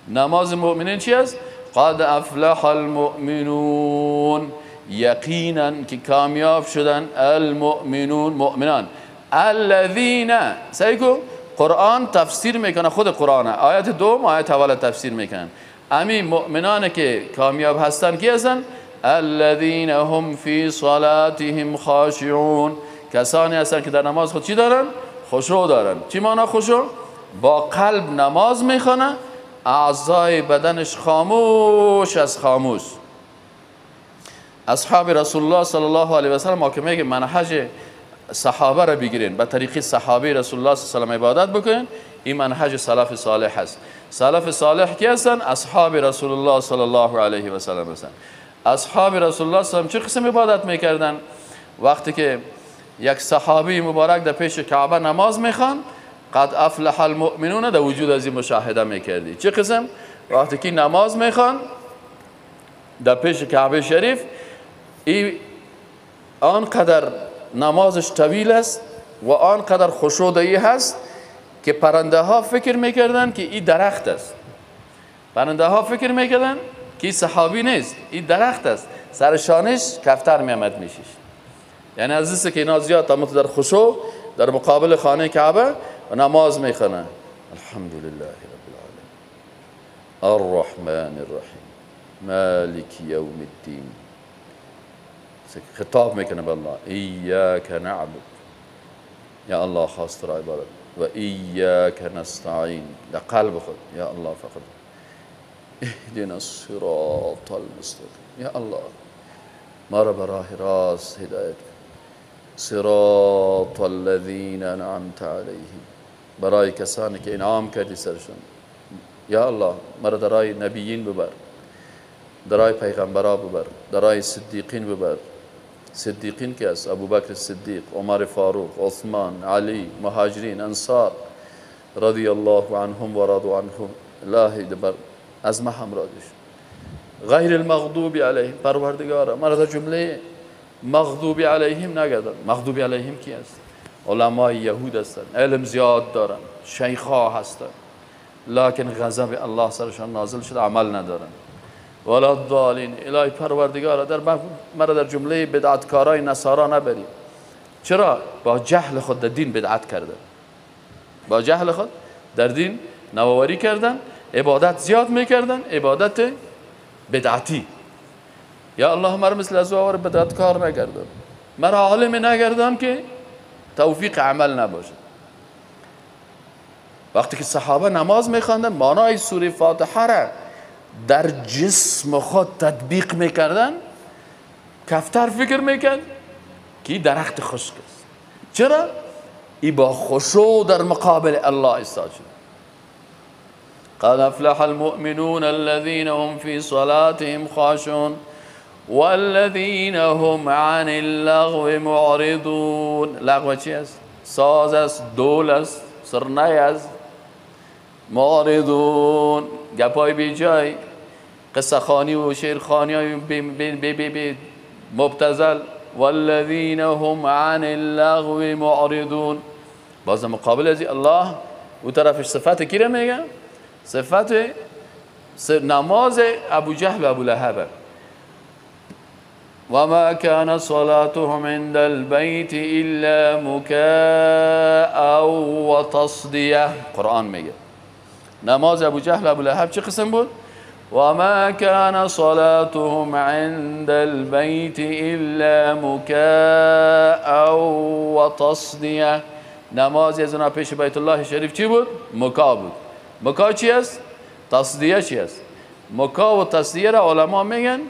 نماز مؤمنین چی است؟ قد افلح المؤمنون، یقینا که کامیاب شدن المؤمنون، مؤمنان. الذین، سعی کو قرآن تفسیر میکنه، خود قرآن آیت دوم آیت اول تفسیر میکنن. امی مؤمنان که کامیاب هستن کی هستن؟ الذین هم فی صلاتهم خاشعون، کسانی هستن که در نماز خود چی دارن؟ خشوع دارن. چی معنا خشوع؟ با قلب نماز میخوانه، اعضای بدنش خاموش از خاموش. اصحاب رسول الله صلی الله علیه و سلم ما که میگه منهج صحابه را بگیرین، به طریق صحابه رسول الله صلی الله علیه و سلم عبادت بکنین، این منهج سلف صالح هست. سلف صالح کی هستن؟ اصحاب رسول الله صلی الله علیه و سلم هستن. اصحاب رسول الله صلی الله علیه و سلم چه قسم عبادت میکردن؟ وقتی که یک صحابی مبارک در پیش کعبه نماز میخوان، قد افلح المؤمنون در وجود از این مشاهده میکردی. چه قسم؟ وقتی که نماز میخوان در پیش کعبه شریف، ای آنقدر نمازش طویل است و آنقدر خشوع ای هست که پرنده ها فکر میکردن که این درخت است. پرنده ها فکر میکردن که این صحابی نیست، این درخت است. سر شانش کفتر میامد میشیش. یعنی از که اینا زیاد تا در خشوع در مقابل خانه کعبه و نماز میخوانه. الحمدلله رب العالمین الرحمن الرحیم مالک یوم الدین. خطاب میکنه به الله، ایاک نعبد، یا الله خواست را عبادت، و ایاک نستعین، در قلب خود یا الله فقط، اهدنا الصراط المستقیم، یا الله ما را به راه راست هدایت کن، صراط الذین انعمت علیهم، برای کسانی که انعام کردی سرشون، یا الله مرا در راه نبیین ببر، در راه پیغمبرا ببر، در راه صدیقین ببر. صدیقین که است؟ ابوبکر صدیق، عمر فاروق، عثمان، علی، مهاجرین، انصار رضی الله عنهم و رضوا عنهم. الهی دبر از ما هم راضی شد. غیر المغضوب علیهم، پروردگارا مرا در جمله مغضوب علیهم نگردان. مغضوب علیهم کی است؟ علمای یهود هستند، علم زیاد دارن، شیخا هستند، لکن غضب الله سرشان نازل شد، عمل ندارن. ولا الضالین، الهی پروردگارا در مرا در جمله بدعتکارای نصارا نبری. چرا؟ با جهل خود در دین بدعت کرده، با جهل خود در دین نوآوری کردن، عبادت زیاد میکردن، عبادت بدعتی. یا الله مرا مثل از او بدعتکار نگردان، مرا عالم نگردان که توفیق عمل نباشه. وقتی که صحابه نماز میخواندن، معنای سوره فاتحه را در جسم خود تطبیق میکردن، کفتر فکر میکرد که درخت خشک است. چرا؟ ای با خشوع در مقابل الله ایستاد شد. قد افلح المؤمنون الذين هم في صلاتهم خاشعون والذين هم عن اللغو معرضون. لغو چی است؟ ساز است، دول است، سرنای است. معرضون، گپای بی جای، قصه خوانی و شعر خوانی های بی بی بی بی مبتذل. والذین هم عن اللغو معرضون. باز مقابل از الله او طرفش صفت کی را میگه؟ صفت نماز ابو جهل و ابو لهب. وما كان صلاتهم عند البيت إلا مكاء وتصدية. قرآن میگه نماز ابو جهل ابو لهب چه قسم بود؟ وما كان صلاتهم عند البيت إلا مكاء وتصدية. نماز از اونا پیش بیت الله شریف چی بود؟ مکا بود. مکا چی است؟ تصدیه چی است؟ مکا و تصدیه را علما میگن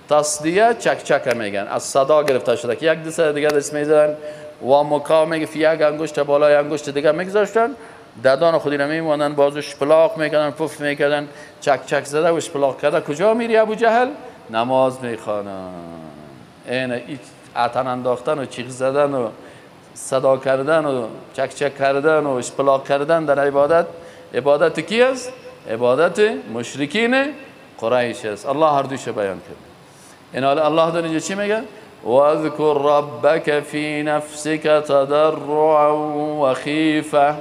تصدیه چک چک میگن، از صدا گرفته شده که یک دست دیگه دست میزدن، و مکا میگه یک انگشت بالای انگشت دیگه میگذاشتن ددان خودی را میمانن، بازش پلاق میکردن، پف میکردن، چک چک زده و پلاق کرده. کجا میری ابو جهل؟ نماز میخوانم. این عتن انداختن و چیغ زدن و صدا کردن و چک چک کردن و اشپلاق کردن در عبادت، عبادت کی است؟ عبادت مشرکین قریش است. الله هر دویش بیان کرد. این حالا الله در اینجا چی میگه؟ واذکر ربک فی نفسک تضرعا و خیفه.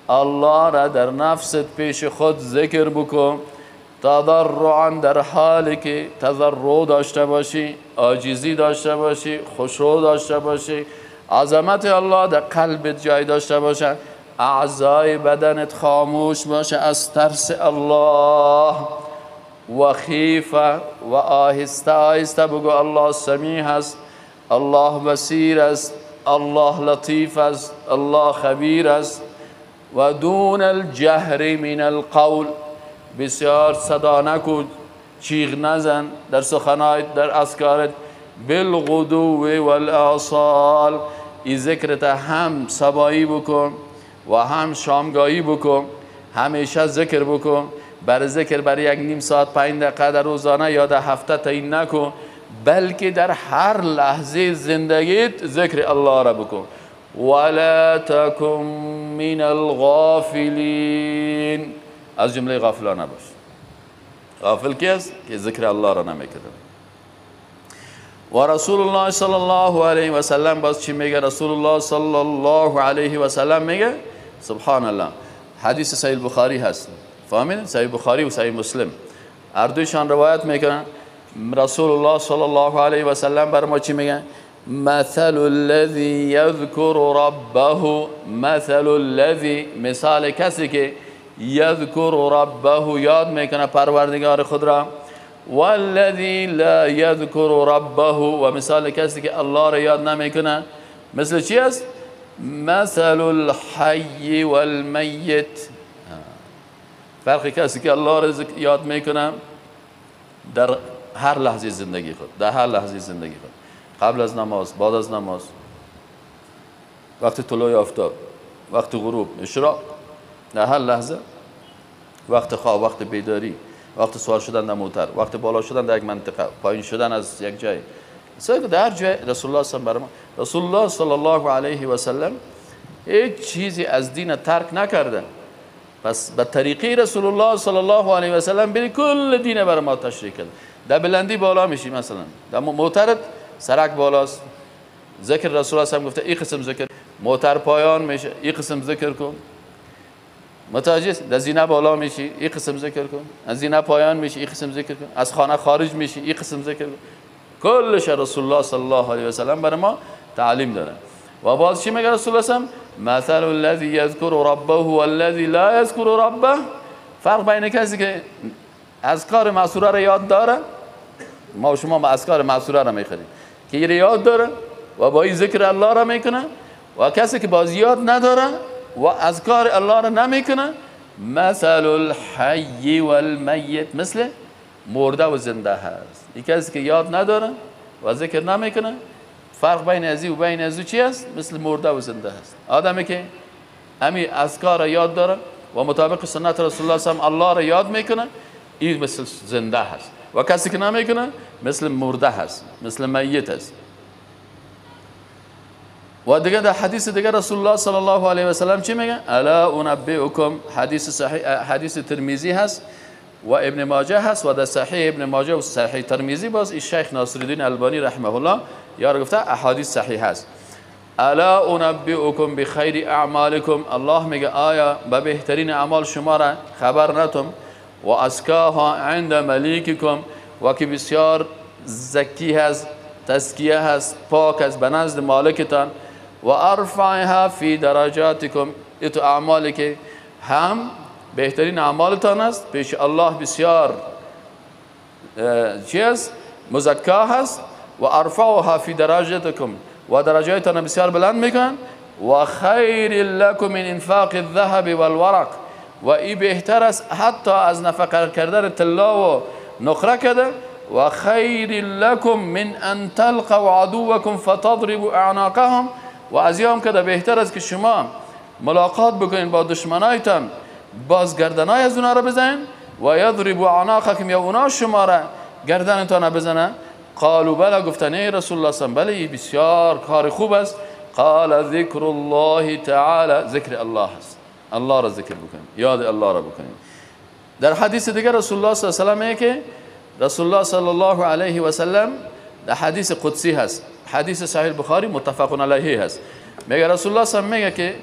الله را در نفست پیش خود ذکر بکن، تضرعا در حالی که تضرع داشته باشی، عاجزی داشته باشی، خشوع داشته باشی، عظمت الله در قلبت جای داشته باشه، اعضای بدنت خاموش باشه از ترس الله، و خیفه و آهسته آهسته بگو الله سمیع است، الله بصیر است، الله لطیف است، الله خبیر است. و دون الجهر من القول، بسیار صدا نکن، چیغ نزن در سخنایت، در اذکارت. بالغدو والآصال، این ذکرت هم صبایی بکن و هم شامگاهی بکن، همیشه ذکر بکن. بر ذکر برای یک نیم ساعت 5 دقیقه در روزانه یا در هفته تعیین نکن، بلکه در هر لحظه زندگیت ذکر الله را بکن. ولا تکن من الغافلین، از جمله غافلان نباش. غافل کی است؟ که ذکر الله را نمیکرد. و رسول الله صلی الله علیه و سلم باز چی میگه؟ رسول الله صلی الله علیه و سلم میگه سبحان الله، حدیث صحیح بخاری هست، فهمیدین؟ صحیح بخاری و صحیح مسلم هر دویشان روایت میکنن. رسول الله صلی الله علیه و سلم بر ما چی میگه؟ مثل الذی یذکر ربه، مثل الذی، مثال کسی که یذکر ربه، یاد میکنه پروردگار خود را، والذی لا یذکر ربه، و مثال کسی که الله را یاد نمیکنه، مثل چی است؟ مثل الحی والمیت. فرق کسی که الله را یاد میکنه در هر لحظه زندگی خود، در هر لحظه زندگی خود، قبل از نماز، بعد از نماز، وقت طلوع آفتاب، وقت غروب، اشراق، در هر لحظه، وقت خواب، وقت بیداری، وقت سوار شدن در موتر، وقت بالا شدن در یک منطقه، پایین شدن از یک جای، در هر جای رسول الله صلی الله علیه و رسول الله صلی الله علیه و سلم هیچ چیزی از دین ترک نکرده. پس به طریقه رسول الله صلی الله علیه و سلم بری کل دین بر ما تشریح کرد. در بلندی بالا میشی، مثلا در موترت سرک بالاست، ذکر رسول الله صلی گفته این قسم ذکر، موتر پایان میشه این قسم ذکر کن، متوجه؟ در زینه بالا میشی این قسم ذکر کن، از زینه پایان میشی این قسم ذکر کن، از خانه خارج میشی این قسم ذکر کن. کلش رسول الله صلی الله علیه و سلم بر ما تعلیم داره. و باز چی میگه رسول الله صلی مثل الذی یذکر ربه والذی لا یذکر ربه. فرق بین کسی که اذکار معصوره را یاد داره، ما و شما اذکار معصوره را میخوریم که یاد داره و با این ذکر الله را میکنه، و کسی که باز یاد نداره و اذکار الله را نمیکنه، مثل الحی والمیت، مثل مرده و زنده هست. این کسی که یاد نداره و ذکر نمیکنه، فرق بین ازی و بین ازو چی است؟ مثل مرده و زنده هست. آدمی که امی اذکار را یاد داره و مطابق سنت رسول الله صلی الله علیه و الله را یاد میکنه، این مثل زنده هست، و کسی که نمیکنه مثل مرده هست، مثل میت است. و دیگه در حدیث دیگه رسول الله صلی الله علیه و سلم چی میگه؟ الا انبئکم، حدیث صحیح، حدیث ترمذی هست و ابن ماجه هست، و در صحیح ابن ماجه و صحیح ترمذی باز شیخ ناصرالدین البانی رحمه الله یار گفته احادیث صحیح هست. الا انبئکم بخیر اعمالکم، الله میگه آیا به بهترین اعمال شما را خبر نتم؟ و ازکاها عند ملیککم، و که بسیار زکی هست، تزکیه هست، پاک است به نزد مالکتان. و ارفعها فی درجاتکم، ایتو اعمالی که هم بهترین اعمالتان است پیش الله، بسیار چی است؟ مزکا هست. و ارفعها فی درجاتکم، و درجاتتان بسیار بلند میکنن. و خیر لکم من انفاق الذهب والورق، و ای بهتر است حتی از نفقه کردن طلا و نقره کرده. و خیر لکم من ان تلقوا عدوکم فتضربوا اعناقهم، و از هم که بهتر است که شما ملاقات بکنین با دشمنایتان، باز گردنای از اونا را بزنین، و یضرب اعناقکم، یا اونا شما را گردنتان بزنن. قالوا بله، گفتن ای رسول الله صلی الله علیه و بله، بسیار کار خوب است. قال ذکر الله تعالی، ذکر الله است، الله را ذکر بکنیم، یاد الله را بکنیم. در حدیث دیگر رسول الله صلی الله علیه و سلم که رسول الله صلی الله علیه و سلم در حدیث قدسی هست، حدیث صحیح بخاری متفق علیه هست، میگه رسول الله صلی الله علیه و میگه که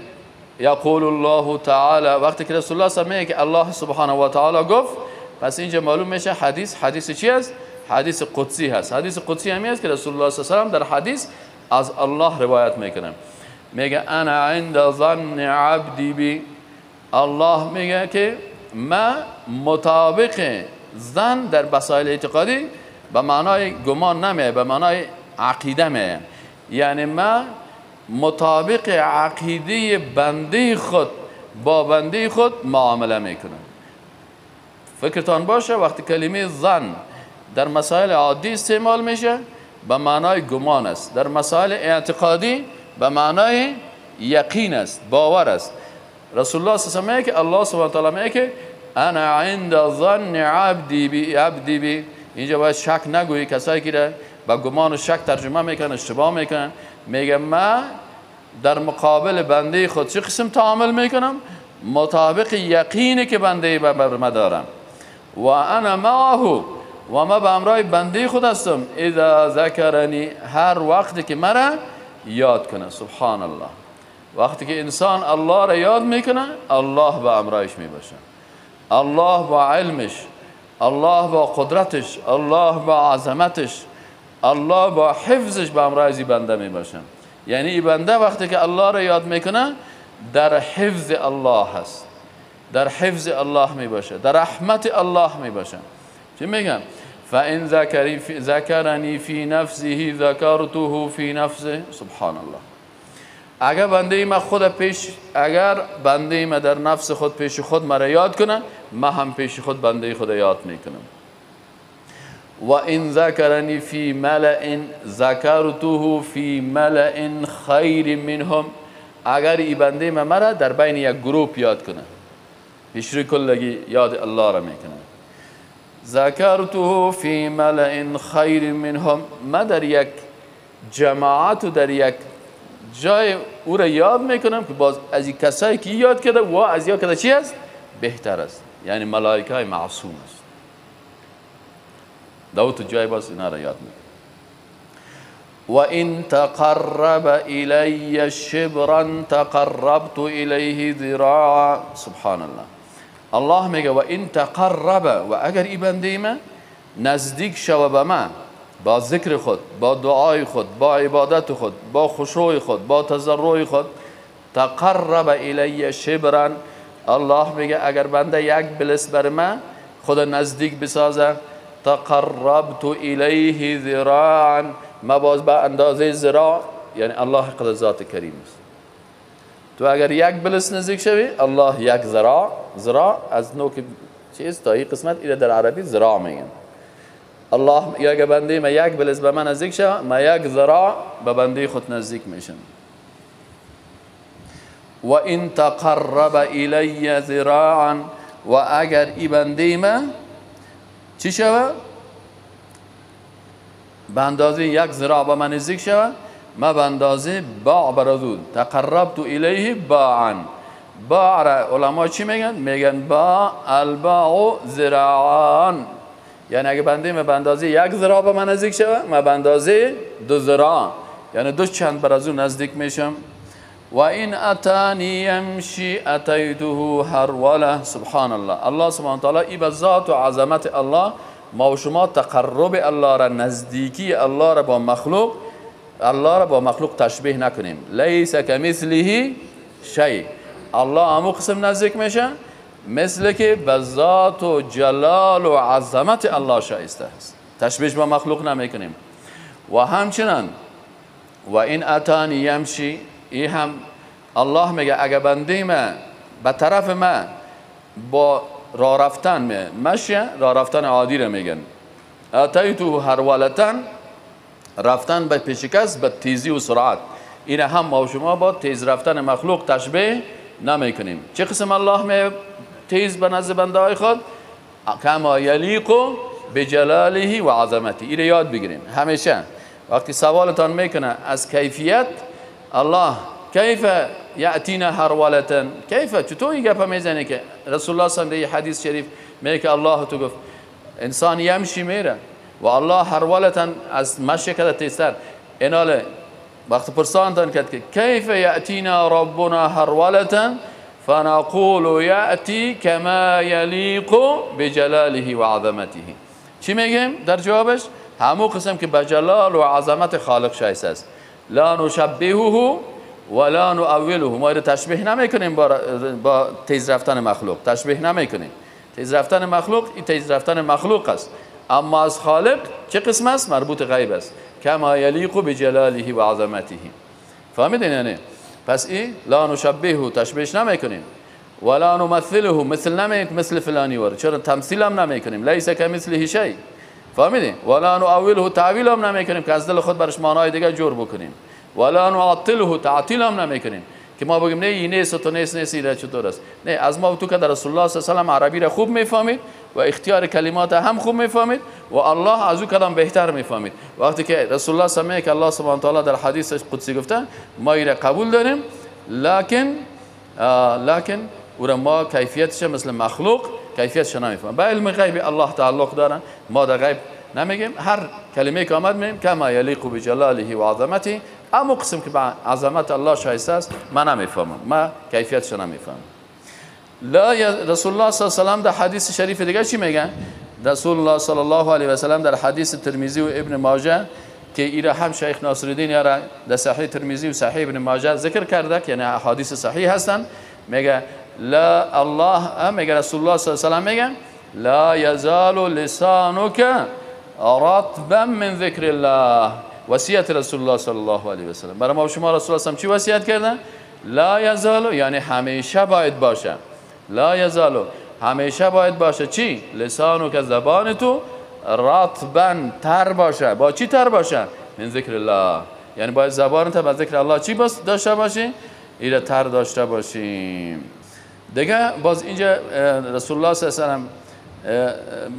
یقول الله تعالی، وقتی که رسول الله صلی الله علیه و میگه که الله سبحانه و تعالی گفت، پس اینجا معلوم میشه حدیث، حدیث چی است؟ حدیث قدسی هست. حدیث قدسی همی است که رسول الله صلی الله علیه و در حدیث از الله روایت میکنه، میگه انا عند ظن عبدی بی، الله میگه که ما مطابق ظن در مسائل اعتقادی به معنای گمان نمیه، به معنای عقیده میه، یعنی ما مطابق عقیده بنده خود با بنده خود معامله میکنم. فکرتان باشه وقتی کلمه ظن در مسائل عادی استعمال میشه به معنای گمان است، در مسائل اعتقادی به معنای یقین است، باور است. رسول الله صلی الله علیه و آله که الله سبحانه و تعالی میگه که انا عند ظن عبدی بی، عبدی بی. اینجا باید شک نگویی، کسایی که با گمان و شک ترجمه میکنن اشتباه میکنن. میگه ما در مقابل بنده خود چه قسم تعامل میکنم؟ مطابق یقینی که بنده بر ما دارم. و انا معه، و ما به امرای بنده خود هستم، اذا ذکرنی، هر وقتی که مرا یاد کنه. سبحان الله، وقتی که انسان الله را یاد میکنه، الله به امرایش میباشه، الله با علمش، الله با قدرتش، الله با عظمتش، الله با حفظش به امرای از بنده میباشه. یعنی این بنده وقتی که الله را یاد میکنه در حفظ الله هست، در حفظ الله میباشه، در رحمت الله میباشه. چی میگم؟ فإن ذکرنی فی نفسه ذکرته فی نفسه. سبحان الله، اگر بنده ما خود پیش، اگر بنده ما در نفس خود پیش خود مرا یاد کنه، ما هم پیش خود بنده خود یاد میکنم. و ان ذکرنی فی ملأ ذکرته فی ملأ خیر منهم، اگر ای بنده ما مرا در بین یک گروپ یاد کنه، پیش کلگی یاد الله را میکنه، ذکرته فی ملأ خیر منهم، ما در یک جماعت و در یک جای او را یاد میکنم که باز از این کسایی که یاد کرده و از یاد کرده چی است؟ بهتر است، یعنی ملائکه های معصوم است. داود جای باز اینا را یاد میکنم. و ان تقرب الی شبرا تقربت الیه ذراعا. سبحان الله، الله میگه و ان تقرب، و اگر ای بنده من نزدیک شوه به من با ذکر خود، با دعای خود، با عبادت خود، با خشوع خود، با تضرع خود، تقرب الی شبرا، الله میگه اگر بنده یک بلس بر من خود نزدیک بسازه، تقربت الیه ذراعا، ما باز به اندازه ذراع، یعنی الله قدر ذات کریم است. تو اگر یک بلس نزدیک شوی، الله یک ذراع، ذراع از نوک چیز تا این قسمت، ایره در عربی ذراع میگن. الله اگر بنده ما یک بلس به من نزدیک شوه، ما یک ذراع به بنده خود نزدیک میشم. و ان تقرب الی ذراعا، و اگر ای بنده ما چی شوه؟ به اندازه یک ذراع به من نزدیک شوه، ما به اندازه باع برازو، تقربت الیه باعا. باع را علما چی میگن؟ میگن باع، الباع ذراعان، یعنی اگه بنده ما به اندازه یک ذراع به من نزدیک شوه، ما به اندازه دو ذراع، یعنی دو چند برازو نزدیک میشم. و این اتانی یمشی اتیته هروله. سبحان الله، الله سبحانه وتعالی ای به ذات و عظمت الله ما و شما تقرب الله را، نزدیکی الله را با مخلوق، الله را با مخلوق تشبیه نکنیم. لیس کمثله شیء، الله همو قسم نزدیک میشه مثل که به ذات و جلال و عظمت الله شایسته است، تشبیه با مخلوق نمیکنیم. و همچنان و این اتانی یمشی، ای هم الله میگه اگه بنده ما به طرف ما با راه رفتن مشی، راه رفتن عادی را میگن، اتیتو هرولتن، رفتن به پیش کس به تیزی و سرعت، این هم ما و شما با تیز رفتن مخلوق تشبیه نمیکنیم. چه قسم الله می تیز به نزد بنده های خود؟ کما یلیق بجلاله و عظمته. این یاد بگیرین همیشه وقتی سوالتان میکنه از کیفیت الله، کیف یأتینا هرولة، کیف، چطور این گپ میزنه که رسول الله صلی الله علیه و حدیث شریف میگه که الله تو گفت انسان یمشی میره و الله هرولة از مشی کرده تیزتر. ایناله وقتی پرسانتان کرد که کیف یأتینا ربنا هرولة فنقول یأتی کما یلیق بجلاله و عظمته. چی میگیم در جوابش؟ همو قسم که به جلال و عظمت خالق شایسته است. لا نشبهه ولا نؤوله، ما رو تشبیه نمیکنیم با تیز رفتن مخلوق، تشبیه نمیکنیم. تیز رفتن مخلوق این تیز رفتن مخلوق است، اما از خالق چه قسم است؟ مربوط غیب است. کما یلیق بجلاله و عظمته. فهمیدین یعنی؟ پس این لا نشبهه تشبیهش نمیکنیم، ولا نمثله مثل نمیکنیم، مثل فلانی واره، چرا تمثیل هم نمیکنیم، لیس کمثله شیء. فهمیدین؟ ولا نؤوله تعویل هم نمیکنیم که از دل خود برش معنای دیگه جور بکنیم، ولا نعطله تعطیل هم نمیکنیم که ما بگیم نه این نیست و تو نیست نیست این چطور است. نه، از ما تو که در رسول الله صلی الله علیه و سلم عربی را خوب میفهمید و اختیار کلمات هم خوب میفهمید و الله از او کلام بهتر میفهمید. وقتی که رسول الله صلی الله علیه و که الله سبحانه و تعالی در حدیث قدسی گفته ما این را قبول داریم، لکن او را ما کیفیتش مثل مخلوق کیفیتش نمیفهمیم. به علم غیب الله تعلق داره، ما در غیب نمیگیم. هر کلمه که آمد میگیم کما یلیق بجلاله و عظمته، اما قسم که به عظمت الله شایسته است من نمیفهمم، من کیفیتش نمیفهمم. لا رسول الله صلی الله علیه و سلم در حدیث شریف دیگه چی میگن؟ رسول الله صلی الله علیه و سلم در حدیث ترمذی و ابن ماجه که ایره هم شیخ ناصرالدین یاره در صحیح ترمذی و صحیح ابن ماجه ذکر کرده که یعنی احادیث صحیح هستن، میگه لا الله، میگه رسول الله صلی الله علیه و سلم میگه لا یزال لسانک رطبا من ذکر الله. وصیت رسول الله صلی الله علیه و سلم برای ما شما رسول الله چی وصیت کردن؟ لا یزال یعنی همیشه باید باشه، لا یزال همیشه باید باشه چی؟ لسانک زبان تو، رطبا تر باشه. با چی تر باشه؟ من ذکر الله، یعنی باید زبان تو با ذکر الله چی داشته باشی؟ ایره تر داشته باشیم. دیگه باز اینجا رسول الله صلی الله علیه و سلم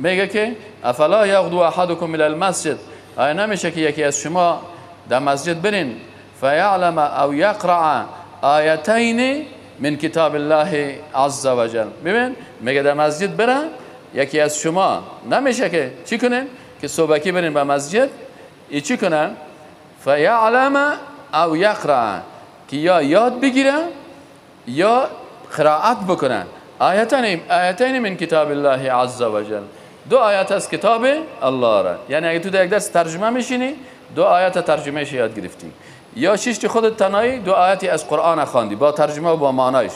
میگه که افلا یغدو احدکم الی المسجد، آیا نمیشه که یکی از شما در مسجد برین فیعلم او یقرأ آیتین من کتاب الله عز وجل. ببین میگه در مسجد بره یکی از شما نمیشه که چی کنین؟ که صبحکی برین به مسجد ای چی کنن؟ فیعلم او یقرأ، که یا یاد بگیره یا قرائت بکنن. آیتین من کتاب الله عز وجل، دو آیت از کتاب الله را. یعنی اگه تو در یک درس ترجمه میشینی دو آیت ترجمهش یاد گرفتی، یا شیشتی خودت تنهایی دو آیتی از قرآن خواندی با ترجمه و با معنایش.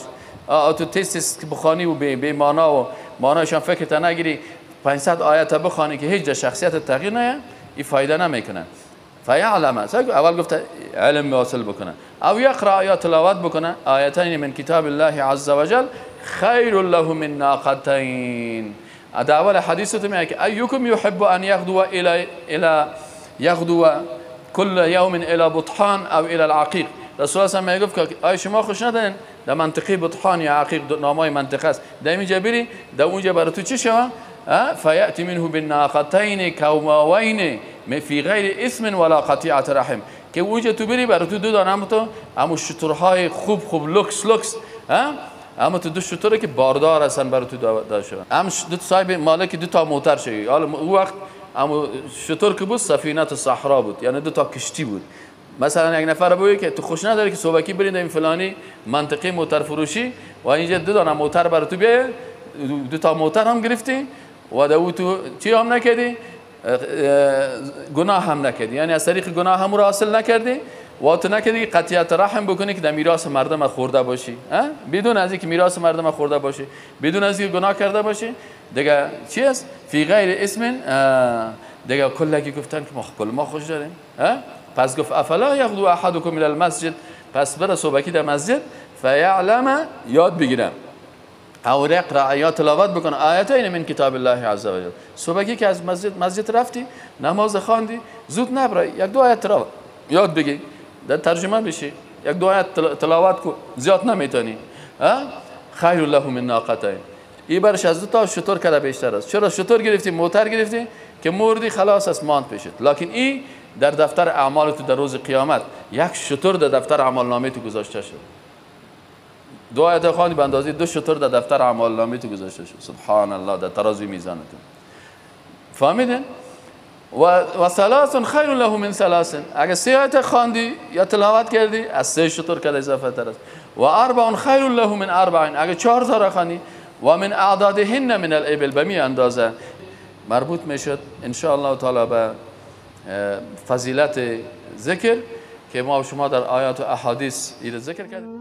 تو تست بخوانی و به معنا و معنایش هم فکر نگیری، 500 آیت بخوانی که هیچ در شخصیت تغییر نیه، این فایده نمیکنه. فیعلم، اول گفت علم واصل بکنه، او یقرأ یا تلاوت بکنه آیتین من کتاب الله عز وجل خیر له من ناقتین. در اول حدیث تو میگه که ایکم یحب ان یغدو الى یغدو كل یوم الى بطحان او الى العقیق. رسول الله صلی الله علیه و میگفت که آیا شما خوش ندارین در منطقه بطحان یا عقیق، نامای منطقه است، در اینجا بری در اونجا برای تو چی شوه؟ فیأتی منه بالناقتین کوماوین فی غیر اثم ولا قطیعة رحم، که اونجا تو بری برای تو دو دانه هم تو همون شترهای خوب خوب لوکس لوکس، اما تو دو شتره که باردار هستن برای تو داده شوه، هم دو صاحب مالک دو تا موتر شوی. حالا اون وقت اما شتر که بود سفینه صحرا بود، یعنی دو تا کشتی بود. مثلا یک نفر بگه که تو خوش نداری که صبحکی برین در این فلانی منطقه موتر فروشی و اینجا دو دانه موتر برای تو بیایه، دو تا موتر هم گرفتی و دو تو چی هم نکردی؟ گناه هم نکردی، یعنی از طریق گناه هم رو حاصل نکردی و تو نکردی قطعیت رحم بکنی که در میراث مردم خورده باشی، بدون از اینکه میراث مردم خورده باشی، بدون از اینکه گناه کرده باشی. دیگه چی است؟ فی غیر اسم. دیگه کلگی گفتن که ما کل ما خوش داریم. پس گفت افلا یغدو احدکم الی المسجد، پس بره صبحکی در مسجد فیعلم یاد بگیرم او یقرأ یا تلاوت بکنه آیتین من کتاب الله عز وجل. صبحکی که از مسجد رفتی نماز خواندی زود نبرای یک دو آیت تلاوت یاد بگی، در ترجمه بشی یک دو آیت تلاوت کو، زیاد نمیتونی. خیر له من ناقتین. این برش از دو تا شتر کرده بیشتر است. چرا شتر گرفتی، موتر گرفتی که مردی خلاص است، ماند پیشت. لکن این در دفتر اعمال تو در روز قیامت یک شتر در دفتر اعمال نامه تو گذاشته شد. دو آیت خواندی به اندازه دو شتر در دفتر اعمال نامه تو گذاشته شد. سبحان الله، در ترازوی میزان تو. فهمیدین؟ و ثلاث خیر له من ثلاث. اگه سه آیت خواندی یا تلاوت کردی از سه شتر کده اضافه تر است. و اربع خیر له من اربع. اگه چهار تا خواندی و من اعدادهن من الابل، به می اندازه مربوط میشد ان شاء الله تعالی به فضیلت ذکر که ما و شما در آیات و احادیث این ذکر کردیم.